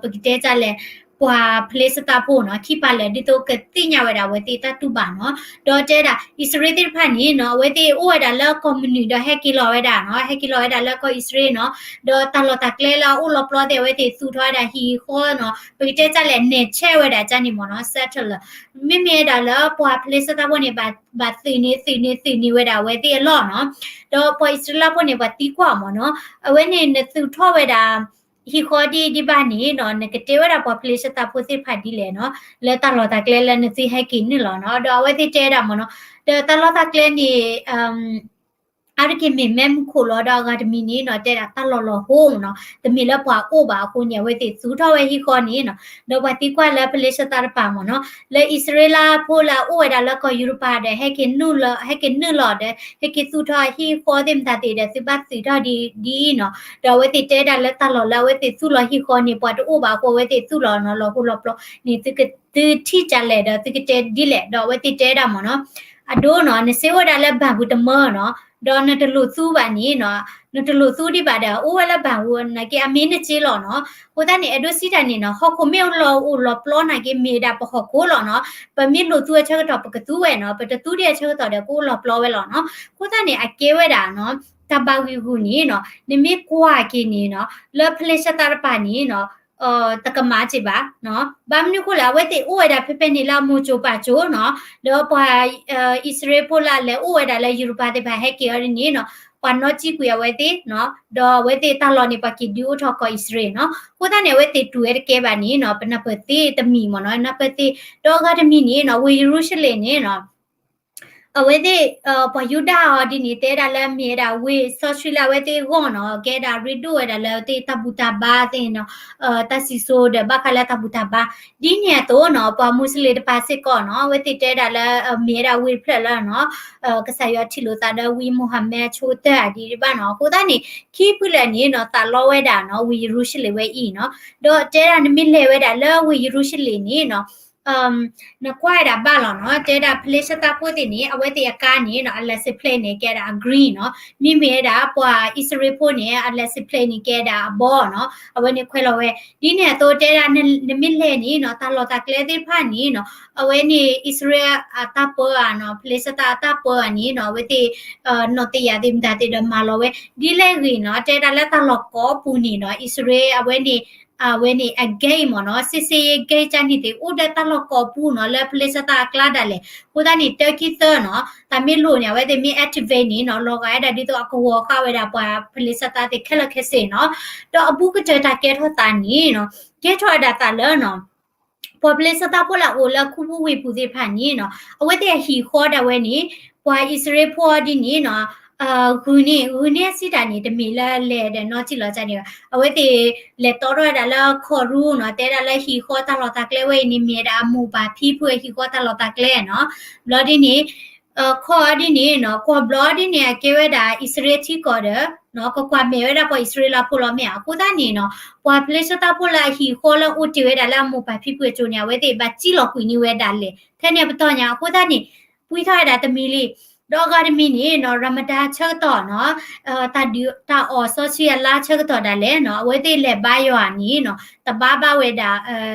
ပကတဲတၢ်လဲၣ်, ပှၤဖလ့ၡသးဖိနီၤ, ခံပၤလၢာ် ဒ်သိးကသ့ၣ်ညါဝဲဒၣ်အဝဲသ့ၣ်တၢ်တူၢ်ဘၣ်နီၤ, ဒီးတဲဒၣ် အံၣ်စရ့လးသ့ၣ်တဖၣ်န့ၣ်နီၤ, အဝဲသ့ၣ်အိၣ်ဝဲဒၣ်လၢကီၢ်မနုၤဒီးဟဲက့ၤလီၤဝဲဒၣ်နီၤ, ဟဲက့ၤလီၤဝဲဒၣ်လၢကီၢ်အံၣ်စရ့လးနီၤ, ဒီးတၢ်လီၢ်တၢ်ကျဲလၢအအိၣ်လီၤပျီသ့ၣ် အဝဲသ့ၣ်သူၣ်ထီၣ်ဝဲဒၣ်ဟံၣ်ဃီနီၤ, ပကတဲတၢ်လဲၣ် နဲၣ်ဆဲးဝဲဒၣ်ကန့ၣ်မ့ၢ်နီၤ, settler မ့မ့ၢ်ဝဲဒၣ်လၢပှၤဖလ့ၡသးဖိန့ၣ် ဘၣ်သုးန့ၢ်သုးန့ၢ်သုးန့ၢ်ဝဲဒၣ်အဝဲသ့ၣ်အလီၢ်နီၤ, ဒီးပှၤအံၣ်စရ့လးဖိန့ၣ် ပှၤသံကွၢ်မ့ၢ်နီၤ, အဝဲန့ၣ်နသူၣ်ထီၣ်ဝဲဒၣ် ဟံၣ်ဃီဒ်ဒ်ဘၣ်န့ၣ်နီၤ, နကတဲဝဲဒၣ်ပှၤဖလ့ၡသးဖိသ့ၣ်တဖၣ်ဒ်လဲၣ်နီၤ, လၢတၢ်လီၢ်တၢ်ကျဲလၢနသုဟဲက့ၤနုာ်လီၤနီၤ, ဒီးအဝဲသ့ၣ်တဲဒၣ်မ့ၢ်နီၤ, ဒီးတၢ်လီၢ်တၢ်ကျဲန့ၣ် အါတက့ၢ်မ့ၢ်မဲးမုၢ်ခိၣ်လီၤ, ဒီးအဂၤတမံၤန့ၣ်နီၤ, တဲဒၣ်တၢ်လီၢ်လီၤဟိမ့ၢ်နီၤ, တမ့ၢ်လၢပှၤအိၣ်ဘၣ်အဃိန့ၣ် အဝဲသ့ၣ်သူၣ်ထီၣ်ဝဲဟံၣ်ဃီန့ၣ်နီၤ, ဒီးပှၤသံကွၢ်လၢဖလ့ၡသးတပၤမ့ၢ်နီၤ, လၢအံၣ်စရ့လးဖိလၢအအိၣ်ဝဲဒၣ်လၢကီၢ်ယူရပၤဒီး ဟဲက့ၤနုာ်လီၤ, ဟဲက့ၤနုာ်လီၤဒီး ဟဲက့ၤသူၣ်ထီၣ်ဟံၣ်ဃီသ့ၣ်မတၤသ့ၣ်ဒီး သုဘၣ်သုးထီၣ်ဒ်အံၤနီၤ, ဒီးအဝဲသ့ၣ်တဲဒၣ်လၢတၢ်လီၢ်လၢအဝဲသ့ၣ်သူၣ်လီၤဟံၣ်ဃီန့ၣ် ပှၤတအိၣ်ဘၣ်အဃိ အဝဲသ့ၣ်သူၣ်လီၤနီၤ, လီၤဟိလီၤပျီန့ၣ် သုက သုထံၣ်ဒ်လဲၣ်ဒီး သုကတဲဒ်လဲၣ်, ဒီးအဝဲသ့ၣ်တဲဒၣ်မ့ၢ်နီၤ, အဒိနီၤ, နစ့အိၣ်ဝဲဒၣ်လၢဘၣ်ပူၤတမၢနီၤ, ဒီးနတလိၣ်သူဘၣ်န့ၣ်နီၤ, နတလိၣ်သူဒံးဘၣ်ဒီး အိၣ်ဝဲလၢဘၣ်ပူၤနာ်က့ အမ့ၢ်နစ့လီၤနီၤ. အဃိသတးန့ၣ် အဲၣ်ဒိးစံးတၢ်န့ၣ်နီၤ, ဟီၣ်ခိၣ်မ့ၢ်အိၣ်လီၤအိၣ်လီၤပျီနာ်က့ မ့ၢ်ဒၣ်ပဟီၣ်ခိၣ်လီၤနီၤ. ပမ့ၢ်လိၣ်သူအဆၢကတီၢ် ပကသူဝဲနီၤ, ပတသူဒံးအဆၢကတီၢ်ဒီး ကအိၣ်လီၤပျီဝဲလီၤနီၤ. အဃိသတးန့ၣ် အကဲဝဲဒၣ်နီၤ, တၢ်ဘၣ်ဂံာ်ဂူာ်န့ၣ်နီၤ, နမ့ၢ်ကွၢ်က့ၤန့ၣ်နီၤ, လၢဖလ့ၡသးတပၤန့ၣ်နီၤ, တကမၣ်က့ၤဘၣ်နီၤ. ဘၣ်မနုၤအဃိလဲၣ်, အဝဲသ့ၣ်အိၣ်ဝဲဒၣ်ဖဲဖဲန့ၣ်လၢအမိၢ်စိၤပၢ်စိၤနီၤ, ဒီးပှၤအံၣ်စရ့လးဖိလၢအလဲၤအိၣ်ဝဲဒၣ်လၢယူရပၤသ့ၣ်တဖၣ်ဟဲက့ၤအီၤဒ်န့ၣ်နီၤ, ပှၤနီၣ်ကံကွံာ်အဝဲသ့ၣ်နီၤ, ဒီးအဝဲသ့ၣ်တၢ်လီၢ်န့ၣ် ပှၤက့ၤဒုးအိၣ်ထီၣ်ကီၢ်အံၣ်စရ့လးနီၤ. အဃိသတးန့ၣ် အဝဲသ့ၣ်တူၢ်ဝဲတကဲဘၣ်န့ၣ်နီၤ, ပနၢ်ပၢၢ်သ့တမံၤမ့ၢ်နီၤ, နၢ်ပၢၢ်သ့, ဒီးအဂၤတမံၤန့ၣ်နီၤ, ဝ့ၢ်ယရူၤၡလ့ၣ်န့ၣ်နီၤ အဝဲသ့ၣ် ပှၤယူဒၤအီၤဒ်န့ၣ် တဲဒၣ်လၢမ့ၢ်ဝဲဒၣ်ဝ့ၢ်စီဆှံလၢအဝဲသ့ၣ်အဂီၢ်နီၤ, ကဲဒၣ်ရ့ဒိၣ်ဝဲဒၣ်လၢအဝဲသ့ၣ်တၢ်ဘူၣ်တၢ်ဘါသ့ၣ်နီၤ, တၢ်စံၣ်စိၤဒီးဘၣ်ဃးလၢတၢ်ဘူၣ်တၢ်ဘါ, ဒ်န့ၣ်အသိးနီၤ, ပှၤမူစလ့ၣ်တပၤစ့ၢ်ကီးနီၤ, အဝဲသ့ၣ်တဲဒၣ်လၢ မ့ၢ်ဝဲဒၣ်ဝ့ၢ်တဖျၢၣ်လၢနီၤ, ကစၢ်ယွၤထံၣ်လိာ်သးဒီးဝံမူၤဟၤမ့းအဆိကတၢၢ်ဒ်ဒ်ဘၣ်နီၤ. အဃိသတးန့ၣ် ခံဖုလၢာ်န့ၣ်နီၤ သးလီဝဲဒၣ်နီၤ ဝ့ၢ်ယရူၤၡလ့ၣ်ဝဲအံၤနီၤ, ဒီးတဲဒၣ်နမ့ၢ်လဲၤဝဲဒၣ်လၢဝ့ၢ်ယရူၤၡလ့ၣ်န့ၣ်နီၤ နကွၢ်ဝဲဒၣ်ဘၣ်လီၤနီၤ, တဲဒၣ်ဖလ့ၡသးဖိသ့ၣ်န့ၣ် အဝဲသ့ၣ်အကါန့ၣ်နီၤ အ license plate န့ၣ် ကဲဒၣ်အ green နီၤ, မ့မ့ၢ်ဝဲဒၣ်ပှၤအံၣ်စရ့လးဖိန့ၣ် အ license plate န့ၣ် ကဲဒၣ်အဘီနီၤ, အဝဲန့ၣ်ခွဲးလီၤဝဲ, ဒ်န့ၣ်အသိးတဲဒၣ် နမ့ၢ်လဲၤန့ၣ်နီၤ တၢ်လီၢ်တၢ်ကျဲသ့ၣ်တဖၣ်န့ၣ်နီၤ, အဝဲန့ၣ်အံၣ်စရ့လးအတၢ်ပၢဧါနီၤ, ဖလ့ၡသးအတၢ်ပၢဧါန့ၣ်နီၤ, အဝဲသ့ၣ် နီၢ်တယၢ်သ့ၣ်မတၤသ့ၣ်ဒီးမၤလီၤဝဲ, ဒ်လဲၣ်ဂ့ၤနီၤ, တဲဒၣ်လၢတၢ်လီၢ်ကိးပူၤန့ၣ်နီၤ အံၣ်စရ့လးအဝဲန့ၣ် အဝဲန့ၣ် အ gate မ့ၢ်နီၤ, စစ်ဆေးရေး gate ကန့ၣ်သ့ၣ် အိၣ်ဒီးတၢ်လီၢ်ကိးပူၤနီၤ လၢဖလ့ၡသးအကျါဒၣ်လဲာ်, အဃိသတးန့ၣ် တၢခံသၢနီၤ, တၢ်မ့ၢ်လိၣ်န့ၣ် အဝဲသ့ၣ်မ့ၢ် activate န့ၣ်နီၤ လီၤဂာ်ဝဲဒၣ်ဒ်သိးအကဝီၤဃာ်ဝဲဒၣ်ပှၤဖလ့ၡသးသ့ၣ်ခဲလၢာ်ခဲဆ့နီၤ, ဒီးအဘူးကတၢၢ်တၢ်ကဲထီၣ်သးန့ၣ်နီၤ, ကဲထီၣ်ဝဲဒၣ်သးလၢနီၤ ပှၤဖလ့ၡသးဖိလၢအအိၣ်လၢခူပူၤဝ့ၢ်ပူၤသ့ၣ်တဖၣ်န့ၣ်နီၤ, အဝဲသ့ၣ်အဟံၣ်ဃီဒၣ်ဝဲန့ၣ် ပှၤအံၣ်စရ့လးဖိအီၤဒ်န့ၣ်နီၤ, ဂုာ်န့ၢ် ဂုာ်န့ၢ်အစံးတၢ်န့ၣ် တမ့ၢ်လၢလဲၤဒီးနီၢ်ကံၣ်လီၤကန့ၣ်ဘၣ်, အဝဲသ့ၣ်လဲၤတီထီၣ်ဝဲဒၣ်လၢခီၣ်ရူနီၤ, တဲဒၣ်လၢဟံၣ်ဃီတၢ်လီၢ်တၢ်ကျဲဝဲအံၤန့ၣ် မ့ၢ်ဝဲဒၣ်အမိၢ်ပၢ်ဖံဖုအဟံၣ်ဃီတၢ်လီၢ်တၢ်ကျဲနီၤ, ဘျီဒ်န့ၣ် ခီၣ်အီၤဒ်န့ၣ်နီၤ, ကွၢ်ဘျီဒ်န့ၣ် အကဲဝဲဒၣ်အံၣ်စရ့လးထံကီၢ်ဒီး ကကွၢ်မဲာ်ဝဲဒၣ်ပှၤအံၣ်စရ့လးဖိလီၤမ့ၢ်ဧါ. အဃိသတးန့ၣ်နီၤ, ပှၤဖလ့ၡသးဖိလၢအဟံၣ်ဃီလၢအိၣ်တ့ၢ်ဝဲဒၣ်လၢအမိၢ်ပၢ်ဖံဖုအစိၤန့ၣ် အဝဲသ့ၣ်ဘၣ်စံၣ်လီၤကွံာ်န့ၢ်ဝဲဒၣ်လဲာ် ထဲန့ၣ်အပတီၢ်ညါ. အဃိသတးန့ၣ် ပှံထီၣ်ဝဲဒၣ်တမံၤလံ ဒီးအဂၤတမံၤန့ၣ်နီၤ Ramadan ဆၢကတီၢ်နီၤ တၢ်ဒုးတၢ်အီၣ်စီဆှံအလါဆၢကတီၢ်ဒၣ်လဲာ်နီၤ အဝဲသ့ၣ်လဲၤဘါယွၤန့ၣ်နီၤ တဘါဘၣ်ဝဲဒၣ်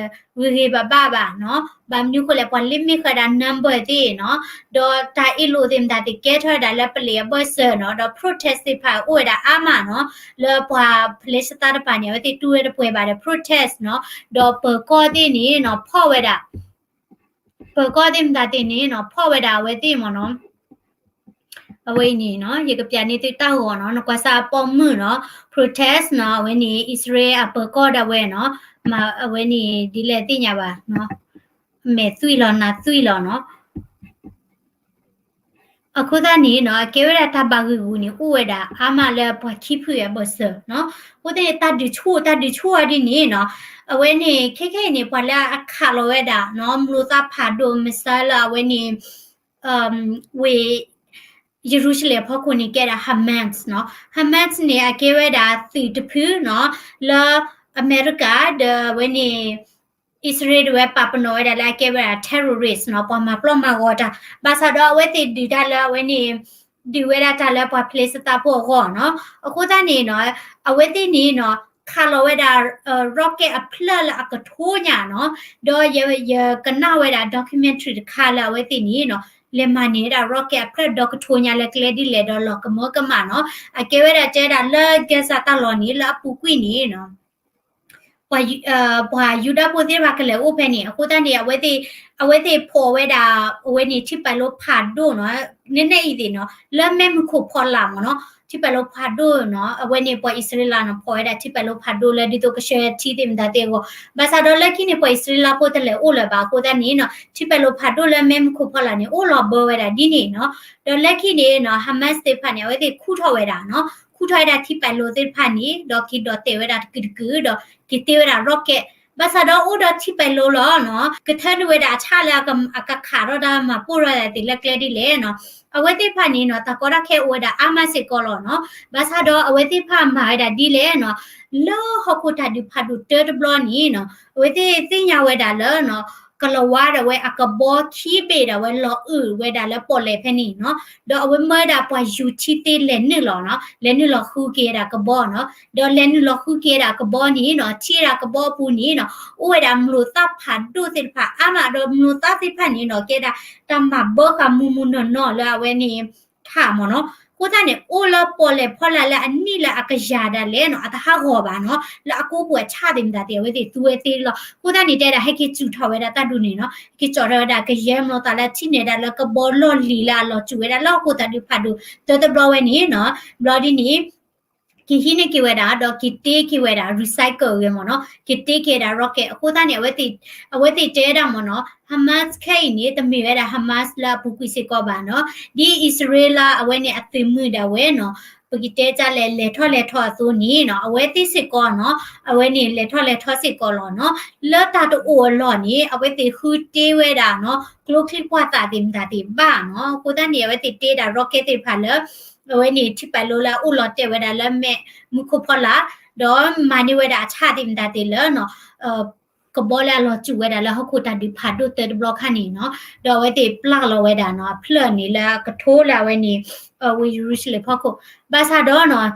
ဂ့ၤဂ့ၤဘၣ်ဘၣ်ဘၣ်နီၤ ဘၣ်မနုၤဃိလဲၣ် ပှၤလ့မ့ၢ်ဃၢၤဒၣ် number သ့ၣ်နီၤ ဒီးတၢ်အ့ၣ်လိာ်သ့ၣ်မတၤသ့ၣ်ကဲထီၣ်ဝဲဒၣ်လၢပလံးအဘၢၣ်စၢၤနီၤ ဒီး protest သ့ၣ်တဖၣ်အိၣ်ဝဲဒၣ်အါမးနီၤ လၢပှၤဖလ့ၡသါတဖၣ်န့ၣ် အဝဲသ့ၣ်တူၢ်ဝဲတပှဲၤဘၣ်ဒီး protest နီၤ ဒီးပၢၤကီၢ်သ့ၣ်န့ၣ်နီၤ ဖီၣ်ဝဲဒၣ် ပၢၤကီၢ်သ့ၣ်မတၤသ့ၣ်န့ၣ်နီၤ ဖီၣ်ဝဲဒၣ်အဝဲသ့ၣ်မ့ၢ်နီၤ အဝဲအံၤန့ၣ်နီၤ ယကပျးန့ၢ်သုတၢ်ဂီၤနီၤ နကွၢ်စၢ်အပိာ်မုၣ်နီၤ protest နီၤ အဝဲန့ၣ် အံၣ်စရ့လးအပၢၤကီၢ်ဒၣ်ဝဲနီၤ မၤအဝဲန့ၣ်ဒ်လဲၣ်သ့ၣ်ညါဘၣ်နီၤ မဲာ်သွံၣ်လီၤနါသွံၣ်လီၤနီၤ အဃိသတးန့ၣ်နီၤ အကဲဝဲဒၣ်တၢ်ဘၣ်ဂံာ်ဂူာ်န့ၣ် အိၣ်ဝဲဒၣ်အါမးလၢပှၤခံဖုအဘၢၣ်စၢၤနီၤ အဃိသတးန့ၣ် တၢ်ဒုးဆူၣ် တၢ်ဒုးဆူၣ်အီၤဒ်န့ၣ်နီၤ အဝဲန့ၣ် ခဲခဲအံၤန့ၣ် ပှၤလၢအခးလီၤဝဲဒၣ်နီၤ မျိာ်သၣ်ဖးဒိၣ် missile လၢအဝဲန့ၣ် ဝ့ၢ် ယရူၤၡလ့ၣ်အဖီခိၣ်န့ၣ် ကဲဒၣ် Hamas နီၤ Hamas န့ၣ် အကဲဝဲဒၣ်သုးတဖုနီၤ လၢအမဲရကၤ ဒီးအဝဲန့ၣ် အံၣ်စရ့လးတဝဲပာ်ပနီၣ်ဝဲဒၣ်လၢအကဲဝဲဒၣ် terrorist နီၤ ပှၤမၤပျီမၤဂီၤတၢ် ဘၣ်ဆၣ်ဒီးအဝဲသ့ၣ်ဒုးတၢ်လၢအဝဲန့ၣ် ဒုးဝဲဒၣ်တၢ်လၢပှၤဖလ့ၡသါဖိအဂီၢ်နီၤ အဃိသတးန့ၣ်နီၤ အဝဲသ့ၣ်န့ၣ်နီၤ ခးလီၤဝဲဒၣ် rocket အဖျၢၣ်လၢအကထိညါနီၤ ဒီးယကနၣ်ဝဲဒၣ် documentary တခါလၢအဝဲသ့ၣ်န့ၣ်နီၤ လဲၤမၤန့ၢ်ဝဲဒၣ် rocket အဖျၢၣ်ဒီကထိညါလၢကျဲဒ်လဲၣ်ဒီးလီၤကမၢကမၣ်နီၤ အကဲဝဲဒၣ်တဲဒၣ်လၢ Gaza တၢ်လီၢ်န့ၣ် လၢအပူၤကွံာ်န့ၣ်နီၤ ပှၤယူဒၤဖိသ့ၣ်တဖၣ်ကလဲၤအိၣ်ဖဲန့ၣ် အဃိသတးန့ၣ် အဝဲသ့ၣ် အဝဲသ့ၣ်ဖီၣ်ဝဲဒၣ် အဝဲန့ၣ်ထံပာ်လိဖးဒိၣ်နီၤ နဲနဲအံၤသ့ၣ်နီၤ လၢမဲးမုၢ်ခိၣ်ဖီလာ်မ့ၢ်နီၤ ထံပာ်လိဖးဒိၣ်နီၤ အဝဲန့ၣ်ပှၤအံၣ်စရ့လးနီၤ ဖီၣ်ဝဲဒၣ်ထံပာ်လိဖးဒိၣ်လၢဒ်သိးကဆှၢထံသ့ၣ်မတၤသ့ၣ်အဂီၢ် ဘၣ်ဆၣ်ဒီးလၢခံန့ၣ် ပှၤအံၣ်စရ့လးဖိတလဲၤအိၣ်လၢၤဘၣ် အဃိသတးန့ၣ်နီၤ ထံပာ်လိဖးဒိၣ်လၢမဲးမုၢ်ခိၣ်ဖီလာ်န့ၣ် အိၣ်လီၤဘၢဝဲဒၣ်ဒ်န့ၣ်နီၤ ဒီးလၢခံန့ၣ်နီၤ Hamas သ့ၣ်တဖၣ်န့ၣ် အဝဲသ့ၣ်ခူၣ်ထီၣ်ဝဲဒၣ်နီၤ ခူၣ်ထီၣ်ဝဲဒၣ်ထံပာ်လိသ့ၣ်တဖၣ်န့ၣ် ဒီးက့ၤဒိးတဲာ်ဝဲဒၣ်တကုာ်တကုာ် ဒီးက့ၤတ့ဝဲဒၣ် rocket ဘၣ်ဆၣ်ဒီးအိၣ်ဒီးထံပာ်လိလီၤနီၤ ကထၢနုာ်ဝဲဒၣ်အဆၣ်လၢအကခးထီၣ်တၢ်မၤပိၢ်ထီၣ်သ့ၣ်လၢကျဲဒ်လဲၣ်နီၤ အဝဲသ့ၣ်တဖၣ်န့ၣ်နီၤ တၢ်ကီတၢ်ခဲအိၣ်ဝဲဒၣ်အါမးစ့ၢ်ကီးလီၤနီၤ ဘၣ်ဆၣ်ဒီးအဝဲသ့ၣ်တဖၣ်မၤဝဲဒၣ်ဒ်လဲၣ်နီၤ လၢဟီၣ်ခိၣ်တၢ်ဒုးဖးဒိၣ်တၢတဘျီန့ၣ်နီၤ အဝဲသ့ၣ်သ့ၣ်ညါဝဲဒၣ်လၢနီၤ ကလၤဝါဒၣ်ဝဲအကဘီခံဘ့ၣ်ဒၣ်ဝဲ လီၤအုၣ်ဝဲဒၣ်လၢပီၣ်လဲၣ်ဖဲန့ၣ်နီၤ ဒီးအဝဲမၢဝဲဒၣ်ပှၤယူၤထံသ့လဲၤနုာ်လီၤနီၤ လဲၤနုာ်လီၤဃုက့ၤဝဲဒၣ်ကဘီနီၤ ဒီးလဲၤနုာ်လီၤဃုက့ၤဝဲဒၣ်ကဘီန့ၣ်နီၤ ထံၣ်ဝဲဒၣ်ကဘီအပူၤန့ၣ်နီၤ အိၣ်ဝဲဒၣ်မျိာ်သၣ်ဖးဒိၣ်သ့ၣ်တဖၣ်အါမး ဒီးမျိာ်သၣ်သ့ၣ်တဖၣ်န့ၣ်နီၤ ကဲဒၣ်တၢ်မၤဘၢဃာ်မုၢ်မုၢ်နီၢ်နီၢ်လၢအဝဲန့ၣ် ထးမ့ၢ်နီၤ အဃိသတးန့ၣ် အိၣ်လၢပီၣ်လဲၣ်ဖီလာ်လၢအနံၣ်လၢအကယၤဒၣ်လဲာ်နီၤ အတဟးဂီၤဘၣ်နီၤ လၢအကိပူၤအဆၣ်သ့ၣ်မတၤသ့ၣ် အဝဲသ့ၣ်သူဝဲသ့လီၤ အဃိသတးန့ၣ် တဲဒၣ်ဟဲက့ၤစူးထီၣ်ဝဲဒၣ်တၢ်ဒုးန့ၣ်နီၤ ဟဲက့ၤကၠီထီၣ်ဝဲဒၣ်ကယဲၢ်မျိာ်သၣ်လၢထံၣ်န့ၢ်ဒၣ်လၢကဘီလီၢ်လံၤလၢအလီၤစူၤဝဲဒၣ် လၢဟီၣ်ခိၣ်တၢ်ဒုးဖးဒိၣ်တၢတဘျီဝဲန့ၣ်နီၤ ဘျီဒ်န့ၣ် က့ၤဟံးန့ၢ်က့ၤဝဲဒၣ် ဒီးက့ၤတ့က့ၤဝဲဒၣ် recycle ဂ့ၤမ့ၢ်နီၤ က့ၤတ့က့ၤဝဲဒၣ် rocket အဃိသတးန့ၣ် အဝဲသ့ၣ် အဝဲသ့ၣ်တဲဒၣ်မ့ၢ်နီၤ Hamas ခဲအံၤန့ၣ် တမ့ၢ်ဝဲဒၣ် Hamas လၢအပူၤကွံာ်စ့ၢ်ကီးဘၣ်နီၤ ဒ်အံၣ်စရ့လးအဝဲန့ၣ်အသုးမုၢ်ဒၣ်ဝဲနီၤ ပကတဲတၢ်လဲၣ် လဲၤထီၣ်လဲၤထီအသိးန့ၣ်နီၤ အဝဲသ့ၣ်စ့ၢ်ကီးနီၤ အဝဲန့ၣ်လဲၤထီၣ်လဲၤထီစ့ၢ်ကီးလီၤနီၤ လၢတၢ်တအိၣ်အလီၢ်န့ၣ် အဝဲသ့ၣ်ဃုတ့ဝဲဒၣ်နီၤ ကျိချံမျိာ်သၣ်သ့ၣ်မတၤသ့ၣ်ဘၣ်နီၤ အဃိသတးန့ၣ် အဝဲသ့ၣ်တ့ဒၣ် rocket သ့ၣ်တဖၣ်လၢ အဝဲန့ၣ်ထံပာ်လိလၢအအိၣ်လီၤတဲာ်ဝဲဒၣ်လၢမဲးမုၢ်ခိၣ်ဖီလာ် ဒီးမၤန့ၢ်ဝဲဒၣ်အဆၣ်သ့ၣ်မတၤသ့ၣ်လၢနီၤ ကဘီလၢအလီၤစူၤဝဲဒၣ်လၢဟီၣ်ခိၣ်တၢ်ဒုးဖးဒိၣ်တၢတဘျီခါန့ၣ်နီၤ ဒီးအဝဲသ့ၣ်ပျၢ်လီၤဝဲဒၣ်နီၤ အဖျၢၣ်န့ၣ်လၢအကထိလၢအဝဲန့ၣ် ဝ့ၢ်ယရူၤၡလ့ၣ်ဖီခိၣ် ဘၣ်ဆၣ်ဒီးနီၤ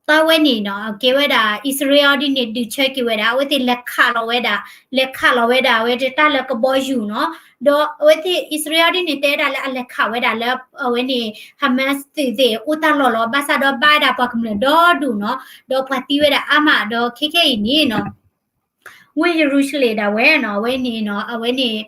တၢ်ဝဲန့ၣ်နီၤ အကဲဝဲဒၣ် အံၣ်စရ့လးဒ်န့ၣ် ဒုးဆၢက့ၤဝဲဒၣ် အဝဲသ့ၣ်လဲၤခးလီၤဝဲဒၣ် လဲၤခးလီၤဝဲဒၣ် အဝဲတၢ်လၢကဘီယူၤနီၤ ဒီးအဝဲသ့ၣ် အံၣ်စရ့လးဒ်န့ၣ် တဲဒၣ်လၢအလဲၤခးဝဲဒၣ်လၢ အဝဲန့ၣ် Hamas သုးသ့ၣ်အိၣ်တၢ်လီၢ်လီၤ ဘၣ်ဆၣ်ဒီးဘၣ်ဝဲဒၣ်ပှၤကမျၢၢ်ဒီဒူၣ်နီၤ ဒီးပှၤသံဝဲဒၣ်အါမး ဒီးခဲခဲအံၤန့ၣ်နီၤ ဝ့ၢ်ယရူၤၡလ့ၣ်ဒၣ်ဝဲနီၤ အဝဲန့ၣ်နီၤ အဝဲန့ၣ်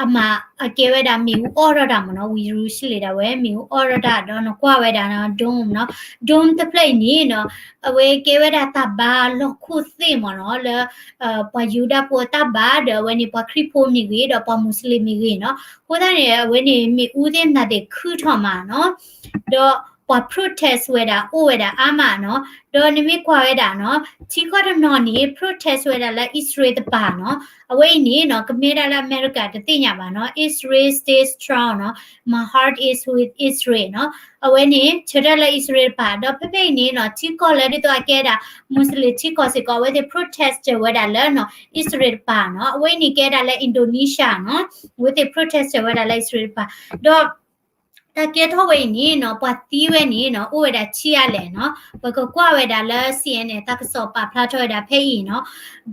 အမၤအကဲဝဲဒၣ်မ့ၣ်အူအီၣ်ထီၣ်တၢ်မ့ၢ်နီၤ ဝ့ၢ်ယရူၤၡလ့ၣ်ဒၣ်ဝဲ မ့ၣ်အူအီၣ်ထီၣ်တၢ် ဒီးနကွၢ်ဝဲဒၣ်နီၤ dome နီၤ dome တဖျၢၣ်အံၤန့ၣ်နီၤ အဝဲကဲဝဲဒၣ်တၢ်ဘါလီၢ်ခိၣ်သ့ၣ်မ့ၢ်နီၤ လၢ ပှၤယူဒၤဖိအတၢ်ဘါ ဒီးအဝဲန့ၣ်ပှၤခရံာ်ဖိမ့ၢ်ဂ့ၤ ဒီးပှၤမူးစလ့ၣ်မ့ၢ်ဂ့ၤနီၤ အဃိသတးန့ၣ် အဝဲန့ၣ်မ့ၣ်အူသ့ၣ်မတၤသ့ၣ်ခုၣ်ထီၣ်မးနီၤ ဒီးပှၤ protest ဝဲဒၣ်အိၣ်ဝဲဒၣ်အါမးနီၤ ဒီးနမ့ၢ်ကွၢ်ဝဲဒၣ်နီၤ ထံကီၢ်တနီၤန့ၣ် protest ဝဲဒၣ်လၢအံၣ်စရ့လးတပၤနီၤ အဝဲအံၤန့ၣ်နီၤ ကမ့ၢ်ဒၣ်လၢအမဲရကၤတသ့ၣ်ညါဘၣ်နီၤ Israel stays strong နီၤ My heart is with Israel နီၤ အဝဲန့ၣ် ဆၢထၢၣ်လၢအံၣ်စရ့လးတပၤ ဒီးဖဲဖဲအံၤန့ၣ်နီၤ ထံကီၢ်လၢဒ်သိးအကဲဒၣ် မူးစလ့ၣ်ထံကီၢ်စ့ၢ်ကီး အဝဲသ့ၣ် protest ဝဲဒၣ်လၢနီၤ အံၣ်စရ့လးတပၤနီၤ အဝဲအံၤန့ၣ်ကဲဒၣ်လၢ Indonesia နီၤ အဝဲသ့ၣ် protest ဝဲဒၣ်လၢအံၣ်စရ့လးတပၤ ဒီး တၢ်ကဲထီၣ်ဝဲအံၤန့ၣ်နီၤ ပှၤသံဝဲန့ၣ်နီၤ အိၣ်ဝဲဒၣ်ဆံးအါလဲၣ်နီၤ. ပကကွၢ်ဝဲဒၣ်လၢ C N N တၢ်ကစီၣ်ပာ်ဖျါထီၣ်ဝဲဒၣ်ဖဲအံၤနီၤ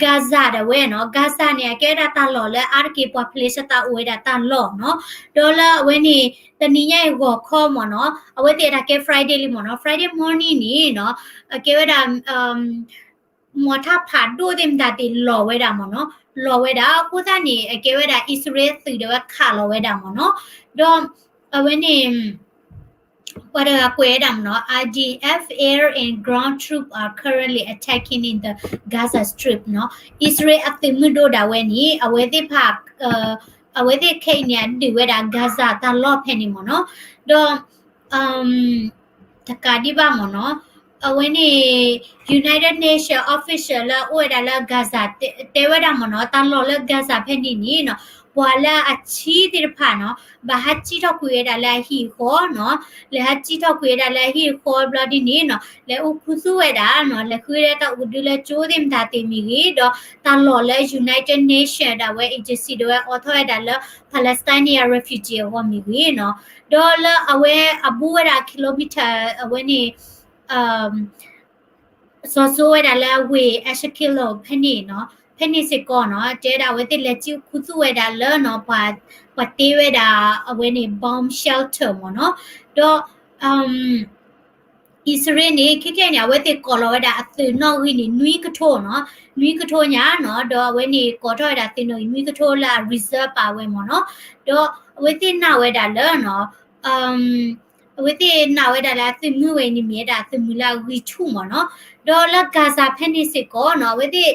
Gaza ဒၣ်ဝဲနီၤ Gaza န့ၣ် အကဲဝဲဒၣ်တၢ်လီၢ်လၢအါတက့ၢ်ပှၤဖလ့ၡသးအိၣ်ဝဲဒၣ်တၢ်လီၢ်နီၤ. ဒီးလၢအဝဲန့ၣ် တနံၤညါအံၤဂီၤခီမ့ၢ်နီၤ အဝဲသ့ၣ်အတၢ်ကဲ Friday လံမ့ၢ်နီၤ Friday morning န့ၣ်နီၤ အကဲဝဲဒၣ် မီၤထၣ်ဖးဒိၣ်သ့ၣ်မတၤသ့ၣ်လီၤဝဲဒၣ်မ့ၢ်နီၤ လီၤဝဲဒၣ် အဃိသတးန့ၣ် အကဲဝဲဒၣ်အံၣ်စရ့လးသုးဒၣ်ဝဲခးလီၤဝဲဒၣ်မ့ၢ်နီၤ. ဒီးအဝဲန့ၣ် ပှၤတဂၤကွဲးဝဲဒၣ်မ့ၢ်နီၤ I D F air and ground troop are currently attacking in the Gaza Strip နီၤ အံၣ်စရ့လးအသုးမုၢ်ဒိၣ်ဒၣ်ဝဲန့ၣ် အဝဲသ့ၣ်ဖး အဝဲသ့ၣ်ခဲအံၤန့ၣ် အဒုးဝဲဒၣ် Gaza တၢ်လီၢ်ဖဲန့ၣ်မ့ၢ်နီၤ. ဒီး တကးဒံးဘၣ်မ့ၢ်နီၤ အဝဲန့ၣ် United Nation official လၢအအိၣ်ဝဲဒၣ်လၢ Gaza တဲဝဲဒၣ်မ့ၢ်နီၤ တၢ်လီၢ်လၢ Gaza ဖဲန့ၣ်န့ၣ်နီၤ ပှၤလၢအဆံးသ့ၣ်တဖၣ်နီၤ ဘၣ်ဟးစံၣ်ထီၣ်ကွံာ်ဝဲဒၣ်လၢအဟံၣ်အဃီနီၤ လဲၤဟးစံၣ်ထီၣ်ကွံာ်ဝဲဒၣ်လၢအဟံၣ်အဃီဘျီဒ်န့ၣ်နီၤ လဲၤအိၣ်ခူသူၣ်ဝဲဒၣ်နီၤ လဲၤဃုဝဲဒၣ်တၢ်အိၣ်ကဒုလၢကၠိသ့ၣ်မတၤသ့ၣ်မ့ၢ်ဂ့ၤ ဒီးတၢ်လီၢ်လၢ United Nation ဒၣ်ဝဲ agency ဒၣ်ဝဲအိးထီၣ်ဝဲဒၣ်လၢ Palestinian refugee အဂီၢ်မ့ၢ်ဂ့ၤနီၤ ဒီးလၢအဝဲအဘူးဝဲဒၣ် kilometer အဝဲန့ၣ် စီၤစိဝဲဒၣ်လၢဝ့ၢ် Ashkelon ဖဲန့ၣ်နီၤ ဖဲန့ၣ်စ့ၢ်ကီးနီၤ တဲဝဲဒၣ်အဝဲသ့ၣ်လဲၤစံၣ်ခူသူၣ်ဝဲဒၣ်လၢနီၤ ပှၤတ့ဝဲဒၣ်အဝဲန့ၣ် bomb shelter မ့ၢ်နီၤ ဒီး အံၣ်စရ့လးန့ၣ် ခဲခဲအံၤန့ၣ် အဝဲသ့ၣ်ကိးလီၤဝဲဒၣ်အသုးနီၣ်ဂံၢ်န့ၣ် နွံကထိနီၤ နွံကထိညါနီၤ ဒီးအဝဲန့ၣ်ကိးထီၣ်ဝဲဒၣ်သုးနီၣ်ဂံၢ်နွံကထိလၢအ reserve ပာ်ဝဲမ့ၢ်နီၤ ဒီးအဝဲသ့ၣ်နာ်ဝဲဒၣ်လၢနီၤ အဝဲသ့ၣ်နာ်ဝဲဒၣ်လၢအသုးမုၢ်ဝဲအံၤန့ၣ်မ့ၢ်ဝဲဒၣ်အသုးမုၢ်လၢအဂံၢ်ဆူၣ်မ့ၢ်နီၤ ဒီးလၢ Gaza ဖဲန့ၣ်စ့ၢ်ကီးနီၤ အဝဲသ့ၣ်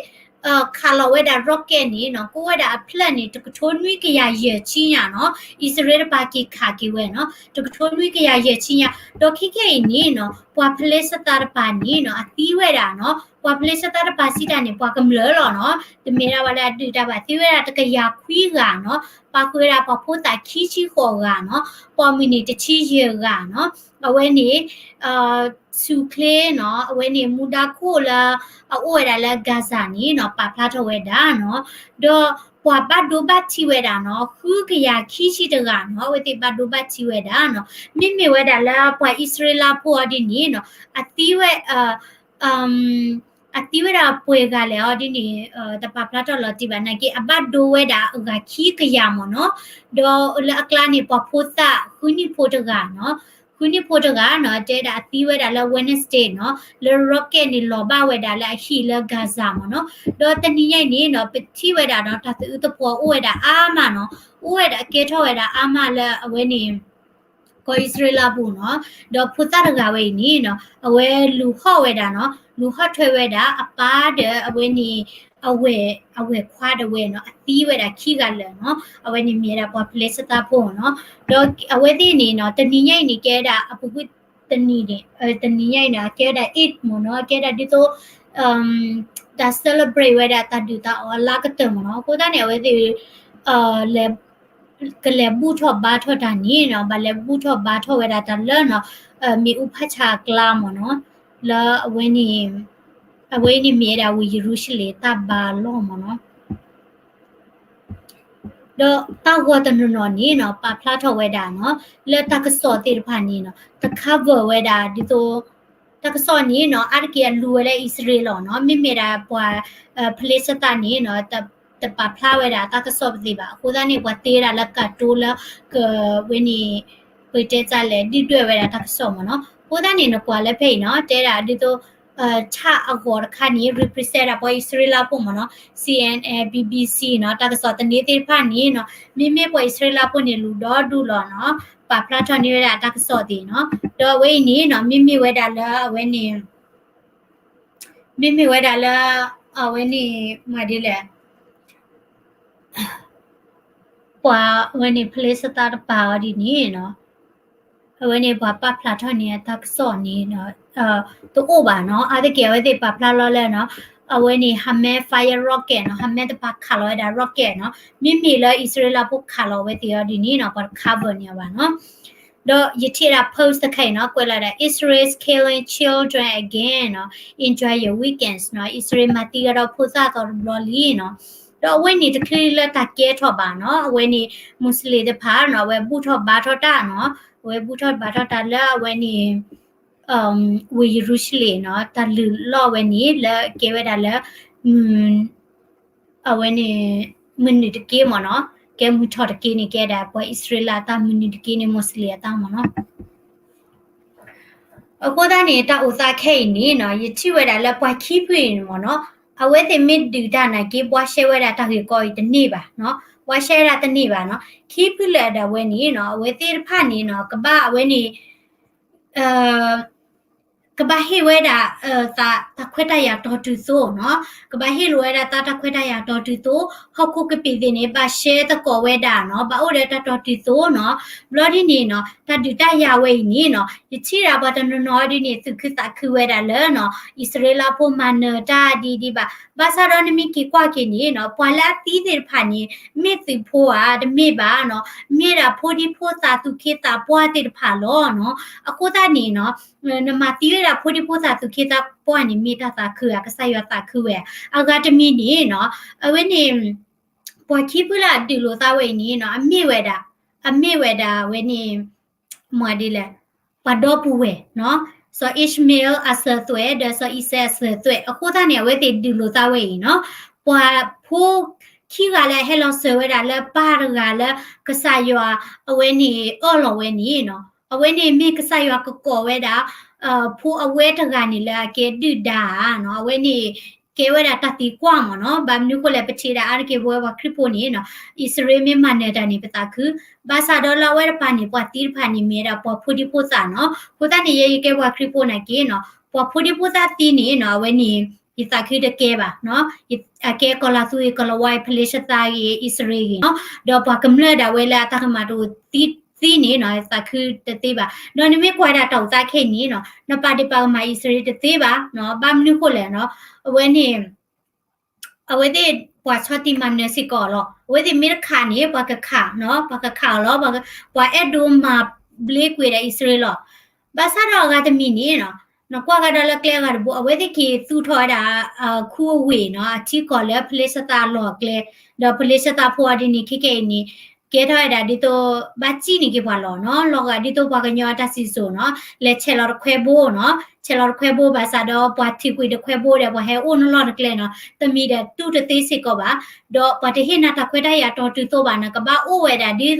ခးလီၤဝဲဒၣ် rocket န့ၣ်နီၤ ကိးဝဲဒၣ်အဖျၢၣ်န့ၣ် တကထိနွံကယၤယဲၢ်ဆံညါနီၤ အံၣ်စရ့လးတပၤက့ၤခးက့ၤဝဲနီၤ တကထိနွံကယၤယဲၢ်ဆံညါ ဒီးခဲခဲအံၤန့ၣ်နီၤ ပှၤဖလ့ၡသးတပၤန့ၣ်နီၤ အသံဝဲဒၣ်နီၤ ပှၤဖလ့ၡသးတပၤစံးတၢ်န့ၣ် ပှၤကမျၢၢ်လီၤနီၤ တမ့ၢ်ဒၣ်ဝဲလၢအဒုးတၢ်ဘၣ် သံဝဲဒၣ်တကယၤခွံဂၤနီၤ ပာ်ဃုာ်ဝဲဒၣ်ပှၤဖိသၣ်ခံဆံဃိးဂၤနီၤ ပိာ်မုၣ်န့ၣ်တဆံယဲၢ်ဂၤနီၤ အဝဲန့ၣ် ဆူၣ်ချ့နီၤ အဝဲန့ၣ်မူဒါခိၣ်လၢ အအိၣ်ဝဲဒၣ်လၢ Gaza န့ၣ်နီၤ ပာ်ဖျါထီၣ်ဝဲဒၣ်နီၤ ဒီးပှၤဘၣ်ဒိဘၣ်ထံးဝဲဒၣ်နီၤ ဃုကယၤခံဆံတဂၤနီၤ အဝဲသ့ၣ်ဘၣ်ဒိဘၣ်ထံးဝဲဒၣ်နီၤ မ့မ့ၢ်ဝဲဒၣ်လၢပှၤအံၣ်စရ့လးဖိအီၤဒ်န့ၣ်နီၤ အသံဝဲ အသံဝဲဒၣ်ပှဲၤဂၤလဲၣ်အီၤဒ်န့ၣ် တပာ်ဖျါထီၣ်လီၤတံၢ်ဘၣ် နာ်က့ အဘၣ်ဒိဝဲဒၣ်အဂၤခံကယၤမ့ၢ်နီၤ ဒီးလၢအကျါန့ၣ် ပှၤဖိသၣ်ဃုနံၣ်ဖိတဂၤနီၤ ဃုနံၣ်ဖိတဂၤနီၤ တဲဒၣ်အသံဝဲဒၣ်လၢ Wednesday နီၤ လၢ rocket န့ၣ်လီၤဘၣ်ဝဲဒၣ်လၢအဟံၣ်လၢ Gaza မ့ၢ်နီၤ ဒီးတနံၤညါအံၤန့ၣ်နီၤ ပထံၣ်ဝဲဒၣ်နီၤ တၢ်သးအုးသပှၢ်အိၣ်ဝဲဒၣ်အါမးနီၤ အိၣ်ဝဲဒၣ်ကဲထီၣ်ဝဲဒၣ်အါမးလၢအဝဲန့ၣ် ကီၢ်အံၣ်စရ့လးပူၤနီၤ ဒီးဖိသၣ်တဂၤဝဲအံၤန့ၣ်နီၤ အဝဲလူၤဟီၣ်ဝဲဒၣ်နီၤ လူၤဟီၣ်ထွဲဝဲဒၣ်အပၢ်ဒီးအဝဲန့ၣ် အဝဲၢ် အဝဲၢ်ခွါဒၣ်ဝဲနီၤ အသံဝဲဒၣ်ခံဂၤလၢာ်နီၤ အဝဲန့ၣ်မ့ၢ်ဝဲဒၣ်ပှၤဖလ့ၡသးဖိနီၤ ဒီးအဝဲသ့ၣ်န့ၣ်နီၤ တနံၤညါအံၤန့ၣ် ကဲဝဲဒၣ်အပူၤကွံာ်တနံၤန့ၣ် တနံၤညါအံၤန့ၣ် အကဲဝဲဒၣ် Eid မ့ၢ်နီၤ ကဲဝဲဒၣ်ဒ်သိး တၢ် celebrate ဝဲဒၣ်တၢ်ဒုၣ်တၢ်အီၣ်အလါကတၢၢ်မ့ၢ်နီၤ အဃိသတးန့ၣ် အဝဲသ့ၣ် လဲၤ ကလဲၤဘူၣ်ထီၣ်ဘါထီၣ်တၢ်န့ၣ်နီၤ ဘၣ်လဲၤဘူၣ်ထီၣ်ဘါထီၣ်ဝဲဒၣ်တၢ်လၢနီၤ မ့ၣ်အူဖးဆးအကျါမ့ၢ်နီၤ လၢအဝဲန့ၣ် အဝဲအံၤန့ၣ်မ့ၢ်ဝဲဒၣ်ဝ့ၢ်ယရူၤၡလ့ၣ်တၢ်ဘါလီၢ်မ့ၢ်နီၤ ဒီးတၢ်ဂီၤတနီၤနီၤန့ၣ်နီၤ ပာ်ဖျါထီၣ်ဝဲဒၣ်နီၤ လၢတၢ်ကစီၣ်သ့ၣ်တဖၣ်န့ၣ်နီၤ တ cover ဝဲဒၣ်ဒ်သိး တၢ်ကစီၣ်န့ၣ်နီၤ အါတက့ၢ်အလူၤဝဲလၢအံၣ်စရ့လးလီၤနီၤ မ့မ့ၢ်ဒၣ်ပှၤ ဖလ့ၡသးန့ၣ်နီၤ တပာ်ဖျါဝဲဒၣ်တၢ်ကစီၣ်ပသ့ၣ်ဘၣ် အဃိသတးန့ၣ် ပှၤတ့ဝဲဒၣ်လၢကတိၤလၢ ကဝဲန့ၣ် ပတဲတၢ်လဲၣ် ဒုၣ်ဒွဲၣ်ဝဲဒၣ်တၢ်ကစီၣ်မ့ၢ်နီၤ အဃိသတးန့ၣ် နကွၢ်လၢဖဲအံၤနီၤ တဲဒၣ်ဒ်သိး ထၣ်အဂီၤတခါန့ၣ် represent ဒၣ်ပှၤအံၣ်စရ့လးဖိမ့ၢ်နီၤ C N N B B C နီၤ တၢ်ကစီၣ်သန့သ့ၣ်တဖၣ်န့ၣ်နီၤ မ့မ့ၢ်ပှၤအံၣ်စရ့လးဖိန့ၣ် လူၤဒီဒူၣ်လီၤနီၤ ပာ်ဖျါထီၣ်န့ၢ်ဝဲဒၣ်တၢ်ကစီၣ်သ့ၣ်နီၤ ဒီးအဝဲအံၤန့ၣ်နီၤ မ့မ့ၢ်ဝဲဒၣ်လၢအဝဲန့ၣ် မ့မ့ၢ်ဝဲဒၣ်လၢ အဝဲန့ၣ် မၤဒ်လဲၣ် ပှၤအဝဲန့ၣ် ဖလ့ၡသးတပၤအီၤဒ်န့ၣ်နီၤ အဝဲန့ၣ်ပှၤပာ်ဖျါထီၣ်န့ၢ်အတၢ်ကစီၣ်န့ၣ် တအိၣ်ဘၣ်နီၤ အါတက့ၢ်အဝဲသ့ၣ်ပာ်ဖျါလီၤလၢနီၤ အဝဲန့ၣ် Hamas fire rocket နီၤ Hamas တပၤခးလီၤဝဲဒၣ် rocket နီၤ မ့မ့ၢ်လၢအံၣ်စရ့လးဖိခးလီၤဝဲသ့ၣ်အီၤဒ်န့ၣ်နီၤ ပှၤတ cover န့ၢ်အီၤဘၣ်နီၤ ဒီးယထံၣ်ဒၣ် post တခါအံၤနီၤ ကွဲးလီၤဒၣ် Israel's killing children again နီၤ enjoy your weekends နီၤ အံၣ်စရ့လးမၤသံကဒီးဖိသၣ်သီတဘျီလံနီၤ ဒီးအဝဲန့ၣ်တချုးလၢတၢ်ကဲထီၣ်ဘၣ်နီၤ အဝဲန့ၣ် Muslim တဖၣ်နီၤ အဝဲဘူၣ်ထီၣ်ဘါထီၣ်တၢ်နီၤ အဝဲဘူၣ်ထီၣ်ဘါထီၣ်တၢ်လၢအဝဲန့ၣ် ဝ့ၢ်ယရူၤၡလ့ၣ်နီၤ တၢ်လုၢ်လီၢ်ဝဲန့ၣ် လၢကဲဝဲဒၣ်လၢ အဝဲန့ၣ် မုၢ်နုာ်တက့ၢ်မ့ၢ်နီၤ, ကဲမုၢ်ထီၣ်တက့ၢ်န့ၣ် ကဲဒၣ်ပှၤအံၣ်စရ့လးအတၢ်, မုၢ်နုာ်တက့ၢ်န့ၣ် မိၤၡလ့ၣ်အတၢ်မ့ၢ်နီၤ. အဃိသတးန့ၣ် တၢ်အိၣ်သးခဲအံၤန့ၣ်နီၤ ယထံၣ်ဝဲဒၣ်လၢပှၤခံဖုအံၤန့ၣ်မ့ၢ်နီၤ, အဝဲသ့ၣ်မ့ၢ်ဒုးတၢ်နာ်က့ ဘှါရှဲဝဲဒၣ်တၢ်ဂ့ၢ်ကီအံၤတန့ၢ်ဘၣ်နီၤ, ဘှါရှဲဝဲဒၣ်တန့ၢ်ဘၣ်နီၤ. ခံဖုလၢာ်ဒၣ်ဝဲန့ၣ်နီၤ အဝဲသ့ၣ်တဖၣ်န့ၣ်နီၤ ကဘၣ်အဝဲန့ၣ် ကဘၣ်ဟ့ၣ်ဝဲဒၣ် တၢ်ခွဲးတၢ်ယာ်တီတုၤသိနီၤ, ကဘၣ်ဟ့ၣ်လိာ်ဝဲဒၣ်တၢ် တၢ်ခွဲးတၢ်ယာ်တီတုၤသိ, ဟီၣ်ခိၣ်ကပံာ်သ့ၣ်န့ၣ် ဘၣ်ရှဲသကိးဝဲဒၣ်နီၤ, ဘၣ်အိၣ်ဒီးတၢ်တီတုၤသိနီၤ. ဘျီဒ်န့ၣ်နီၤ တၢ်ဒုးတၢ်ယၤဝဲအံၤန့ၣ်နီၤ ယထံၣ်ဒၣ်ပှၤတနီၤနီၤဒ်န့ၣ် သူၣ်ခုသးခုဝဲဒၣ်လၢနီၤ အံၣ်စရ့လးဖိမၤနၢၤတၢ်ဒ်ဒ်ဘၣ်. ဘၣ်ဆၣ်ဒီးနမ့ၢ်က့ၤကွၢ်က့ၤန့ၣ်နီၤ ပှၤလၢအသံသ့ၣ်တဖၣ်န့ၣ် မ့ၢ်သုးဖိဧါ တမ့ၢ်ဘၣ်နီၤ, မ့ၢ်ဒၣ်ဖိဒံဖိသၣ်သူၣ်က့သးပှၢ်သ့ၣ်တဖၣ်လီၤနီၤ. အဃိသတးန့ၣ်နီၤ နမၤသံဝဲဒၣ်ဖိဒံဖိသၣ်သူၣ်က့သးပှၢ်န့ၣ် မ့ၢ်တၢ်သးခုဧါ, ကစၢ်ယွၤသးခုဝဲဧါ. အဂၤတမံၤန့ၣ်နီၤ အဝဲန့ၣ် ပှၤခံဖုလၢအဒုးလိာ်သးဝဲအံၤန့ၣ်နီၤ အမ့ၢ်ဝဲဒၣ် အမ့ၢ်ဝဲဒၣ်ဝဲန့ၣ် မၤဒ်လဲၣ် ပှၤဒီပုၢ်ဝဲၢ်နီၤ, စီၤအံၣ်ၡမ့လးအစၢၤသွဲၣ် ဒီးစီၤအံၤစဲးအစၢၤသွဲၣ်. အဃိသတးန့ၣ် အဝဲသ့ၣ်ဒုးလိာ်သးဝဲအံၤနီၤ ပှၤဖိခံဂၤလၢအဟဲလီၤစၢၤဝဲဒၣ်လၢပၢ်တဂၤလၢ ကစၢ်ယွၤ အဝဲန့ၣ် အၢၣ်လီၤဝဲန့ၣ်နီၤ အဝဲန့ၣ်မ့ၢ်ကစၢ်ယွၤကကိးဝဲဒၣ် ဖိအဝဲတဂၤန့ၣ်လၢအကဲဒုၣ်ဒါဧါနီၤ, အဝဲန့ၣ် ကဲဝဲဒၣ်တၢ်သံကွၢ်မ့ၢ်နီၤ. ဘၣ်မနုၤဃိလဲၣ် ပထံၣ်ဒၣ်အါတက့ၢ်ပဝဲပှၤခရံာ်ဖိန့ၣ်နီၤ အံၣ်စရ့လးမ့ၢ်မၤနၢၤတၢ်န့ၣ် ပသးခု, ဘၣ်ဆၣ်ဒီးလၢအဝဲတပၤန့ၣ် ပှၤသံတဖၣ်န့ၣ် မ့ၢ်ဝဲဒၣ်ပှၤဖိဒံဖိသၣ်နီၤ. အဃိသတးန့ၣ် ယဲယကဲပှၤခရံာ်ဖိနာ်က့နီၤ ပှၤဖိဒံဖိသၣ်သံန့ၣ်နီၤ အဝဲန့ၣ် ယသးခုတကဲဘၣ်နီၤ. အကဲကီၤလၤသူဂ့ၤ ကီၤလၤဝါဂ့ၤ ဖလ့ၡသးဂ့ၤ အံၣ်စရ့လးဂ့ၤနီၤ ဒီးပှၤကမျၢၢ်ဒၣ်ဝဲလၢအတၢ်ကမၣ်တအိၣ်သံန့ၣ်နီၤ ယသးခုတသ့ဘၣ်. ဒီးနမ့ၢ်ကွၢ်ဒၣ်တၢ်အိၣ်သးခဲအံၤန့ၣ်နီၤ နပာ်ဒ့ၣ်ပာ်ကမၣ်အံၣ်စရ့လးတသ့ဘၣ်နီၤ. ဘၣ်မနုၤဃိလဲၣ်နီၤ အဝဲန့ၣ် အဝဲသ့ၣ်ပှၤဆီၣ်တံၢ်မၤနၢၤစ့ၢ်ကီးလီၤ. အဝဲသ့ၣ်မ့ၢ်တခးန့ၣ် ပှၤကခးနီၤ ပှၤကခးအီၤလီၤ. ပှၤအဲၣ်ဒိးမၤဘျ့ကွံာ်ဒၣ်အံၣ်စရ့လးလီၤ. ဘၣ်ဆၣ်ဒီးအဂၤတမံၤန့ၣ်နီၤ နကွၢ်ကဒီးလၢကျဲအဂၤတဘိ အဝဲသ့ၣ်က့ၤသူၣ်ထီၣ်ဝဲဒၣ် ခူအဝ့ၢ်နီၤ အထံကီၢ်လၢဖလ့ၡသးအလီၢ်အကျဲ, ဒီးဖလ့ၡသးဖိအီၤဒ်န့ၣ် ခဲကနံၣ်အံၤန့ၣ် ကဲထီၣ်ဝဲဒၣ်ဒ်သိး ဘၣ်စံၣ်န့ၢ်က့ၤပှၤလီၤနီၤ. လီၤဂာ်ဒ်သိးပှၤကညီအတၢ်စံၣ်စိၤနီၤ လဲၤဆဲးလီၤတခွဲဘိနီၤ, ဆဲးလီၤတခွဲဘိဘၣ်ဆၣ်ဒီး ပှၤထံၣ်ကွံာ်တခွဲဘိဒီး ပှၤဟဲအိၣ်နီၤလီၢ်တကျဲနီၤ တမံၤဒီးတူၢ်တသ့စ့ၢ်ကီးဘၣ်. ဒီးပှၤတဟ့ၣ်နၤတၢ်ခွဲးတၢ်ယာ်တီတုၤသိဘၣ်နီၤ ကဘၣ်အိၣ်ဝဲဒၣ်ဒ်သိး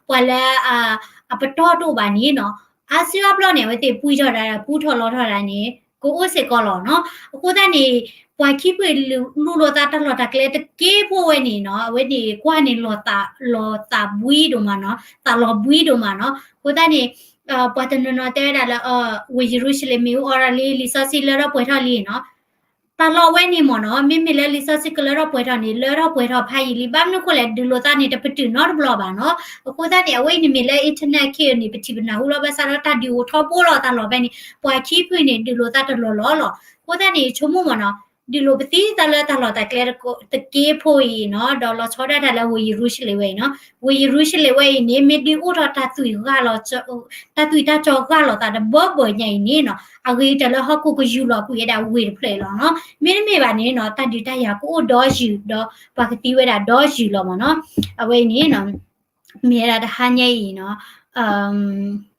ပှၤလၢ အပတီၢ်တအိၣ်ဘၣ်န့ၣ်နီၤ အါစုအါဘျီန့ၣ် အဝဲသ့ၣ်ပှံထီၣ်ဒၣ် ပူထီၣ်လီထီၣ်ဒၣ်န့ၣ် ကအိၣ်စ့ၢ်ကီးလီၤနီၤ. အဃိသတးန့ၣ် ပှၤခံဖုလူၤလိာ်သးတၢ်လီၢ်တၢ်ကျဲတက့ၢ်ဖိဝဲန့ၣ်နီၤ အဝဲန့ၣ်ကွၢ်န့ၣ် လီၤသးဘှံးဒိၣ်မးနီၤ သးလီၤဘှံးဒိၣ်မးနီၤ. အဃိသတးန့ၣ် ပှၤတနီၤနီၤတဲဝဲဒၣ်လၢ ဝ့ၢ်ယရူၤၡလ့ၣ်မ့ၣ်အူအီရၤလံ လံာ်စီဆှံလၢထီၣ်ပှဲၤထီၣ်လံနီၤ တၢ်လီၢ်ဝဲန့ၣ်မ့ၢ်နီၤ မ့မ့ၢ်လၢလံာ်စီဆှံကလၢထီၣ်ပှဲၤထီၣ်န့ၣ် လၢထီၣ်ပှဲၤထီၣ်ဖးယံာ်လံ. ဘၣ်မနုၤဃိလဲၣ် ဒုးလိာ်သးန့ၣ် တပတုာ်နီတဘျီဘၣ်နီၤ. အဃိသတးန့ၣ် အဝဲအံၤန့ၣ်မ့ၢ်လၢ internet ခဲအံၤန့ၣ် ပထံၣ်ပနၢ်ဟူလီၤ ဘၣ်ဆၣ်ဒီးတၢ်ဒုးအိၣ်ထီဘိလီၤတၢ်လီၢ်ဖဲန့ၣ် ပှၤခံဖုန့ၣ် ဒုးလိာ်သးတလီၢ်လီၢ်လီၤ. အဃိသတးန့ၣ် ဆိကမိၣ်မ့ၢ်နီၤ ဒုးလိာ်ပသံသးလၢတၢ်လီၢ်တၢ်ကျဲတက့ၢ်ဖိအံၤနီၤ ဒီးလီၤဆီဒၣ်တၢ်လၢဝ့ၢ်ယရူၤၡလ့ၣ်ဝဲအံၤနီၤ ဝ့ၢ်ယရူၤၡလ့ၣ်ဝဲအံၤန့ၣ် မ့ၢ်ဒုးအိၣ်ထီၣ်တၢ်သွံၣ် တၢ်သွံၣ်တၢ်စီၤဂၢ်လိာ်သးတဘၢဘၢညါအံၤန့ၣ်နီၤ အဂ့ၤကတၢၢ်လၢဟီၣ်ခိၣ်ကယူၢ်လီၤကွံာ်ဝဲဒၣ်ဝ့ၢ်တဖျၢၣ်အံၤလီၤနီၤ. မ့တမ့ၢ်ဘၣ်န့ၣ်နီၤ တၢ်ဒုးတၢ်ယၤကအိၣ်ဒီးယုၢ် ဒီးပှၤကသံဝဲဒၣ်ဒီးယုၢ်လီၤမ့ၢ်နီၤ. အဝဲအံၤန့ၣ် မ့ၢ်ဝဲဒၣ်တဟါညါအံၤနီၤ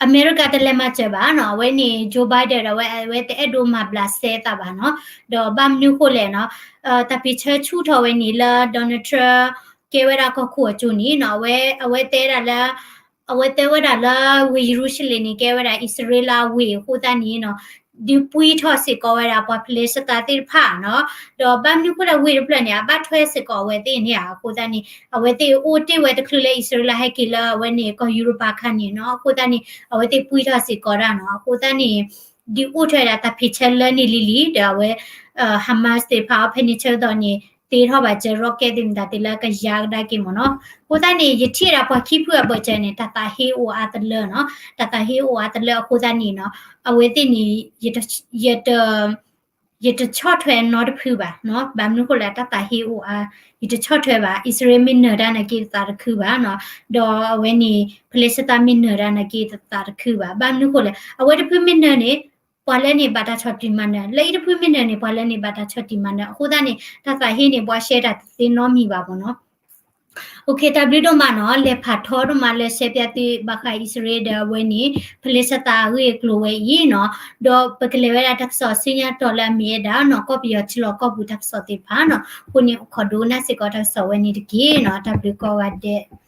အမဲရကၤတလဲၤမၤစၢၤဘၣ်နီၤ အဝဲန့ၣ် Joe Biden ဒီးဝဲ အဝဲတအဲၣ်ဒိးမၤဘျးစဲသးဘၣ်နီၤ ဒီးဘၣ်မနုၤဃိလဲၣ်နီၤ တၢ်ဖံးဆၢဆူၣ်ထီၣ်ဝဲန့ၣ်လၢ Donald Trump ကဲဝဲဒၣ်ကီၢ်ခိၣ်အစိၤန့ၣ်နီၤ အဝဲ အဝဲတဲဒၣ်လၢ အဝဲတဲဝဲဒၣ်လၢဝ့ၢ်ယရူၤၡလ့ၣ်န့ၣ် ကဲဝဲဒၣ်အံၣ်စရ့လးဝ့ၢ်အဃိသတးန့ၣ်နီၤ ဒုးပှံထီၣ်စ့ၢ်ကီးဝဲဒၣ်ပှၤဖလ့ၡသးသ့ၣ်တဖၣ်နီၤ ဒီးဘၣ်မနုၤဃိလဲၣ်ဝ့ၢ်တဖျၢၣ်န့ၣ် အဘၣ်ထွဲစ့ၢ်ကီးအဝဲသ့ၣ်န့ၣ်ဧါ အဃိသတးန့ၣ် အဝဲသ့ၣ်အိၣ်တ့ၢ်ဝဲတချုးလၢအံၣ်စရ့လးဟဲက့ၤလၢအဝဲန့ၣ် ကီၢ်ယူရပၤအခါန့ၣ်နီၤ အဃိသတးန့ၣ် အဝဲသ့ၣ်ပှံထီၣ်စ့ၢ်ကီးဒၣ်နီၤ အဃိသတးန့ၣ် ဒုးအိၣ်ထွဲဒၣ်တၢ်ဖံးဆၢလၢန့ၣ်လံလံ ဒီးအဝဲ Hamas သ့ၣ်တဖၣ်အီၤဖဲန့ၣ်ဆၢကတီၢ်န့ၣ် တ့ထီၣ်ဘၣ်စၢၤ rocket သ့ၣ်မတၤသ့ၣ်လၢကယါကဒါက့ၤမ့ၢ်နီၤ အဃိသတးန့ၣ် ယထံၣ်ဒၣ်ပှၤခံဖုအဘၢၣ်စၢၤန့ၣ် တၢ်သးဟ့အိၣ်အါတလၢနီၤ တၢ်သးဟ့အိၣ်အါတလၢအဃိသတးန့ၣ်နီၤ အဝဲသ့ၣ်န့ၣ် ယတ ယတဆီၣ်ထွဲနီတဖုဘၣ်နီၤ ဘၣ်မနုၤဃိလဲၣ် တၢ်သးဟ့အိၣ်အါ ယတဆီၣ်ထွဲဘၣ် အံၣ်စရ့လးမ့ၢ်နၢၤတၢ်နာ်က့တသးတခုဘၣ်နီၤ ဒီးအဝဲန့ၣ် ဖလ့ၡသးမ့ၢ်နၢၤတၢ်နာ်က့တသးတခုဘၣ် ဘၣ်မနုၤဃိလဲၣ် အဝဲတဖုမ့ၢ်နၢၤန့ၣ် ပှၤလၢန့ၣ်ဘၣ်တၢ်ဆီၣ်တံၢ်မၤနၢၤ လၢအံၤတဖုမ့ၢ်နၢၤန့ၣ် ပှၤလၢန့ၣ်ဘၣ်တၢ်ဆီၣ်တံၢ်မၤနၢၤ အဃိသတးန့ၣ် တၢ်သးဟ့န့ၣ် ပှၤရှဲတၢ်တသ့နီတမံၤဘၣ်မ့ၢ်နီၤ တၢ်ဘျုးဒိၣ်မးနီၤ, လဲၤဖးထီဒိၣ်မးလၢရှဲပၠးသုဘၣ်ဃးအံၣ်စရ့လးဒီးအဝဲန့ၣ် ဖလ့ၡသးအဂ့ၢ်အကျိၤဝဲအံၤနီၤ, ဒီးပကလဲၤဝဲဒၣ်တၢ်ကစီၣ်ဆူညါတီၤလၢအမ့ၢ်ဝဲဒၣ်နီၤ ကီၢ်ပယီၤထံလီၢ်ကီၢ်ပူၤတၢ်ကစီၣ်သ့ၣ်တဖၣ်နီၤ, အဃိန့ၣ် ခိးဒိကနၣ်စ့ၢ်ကီးတၢ်ကစီၣ်ဝဲန့ၣ်တက့ၢ်နီၤ, တၢ်ဘျုးကိးဂၤဒဲး.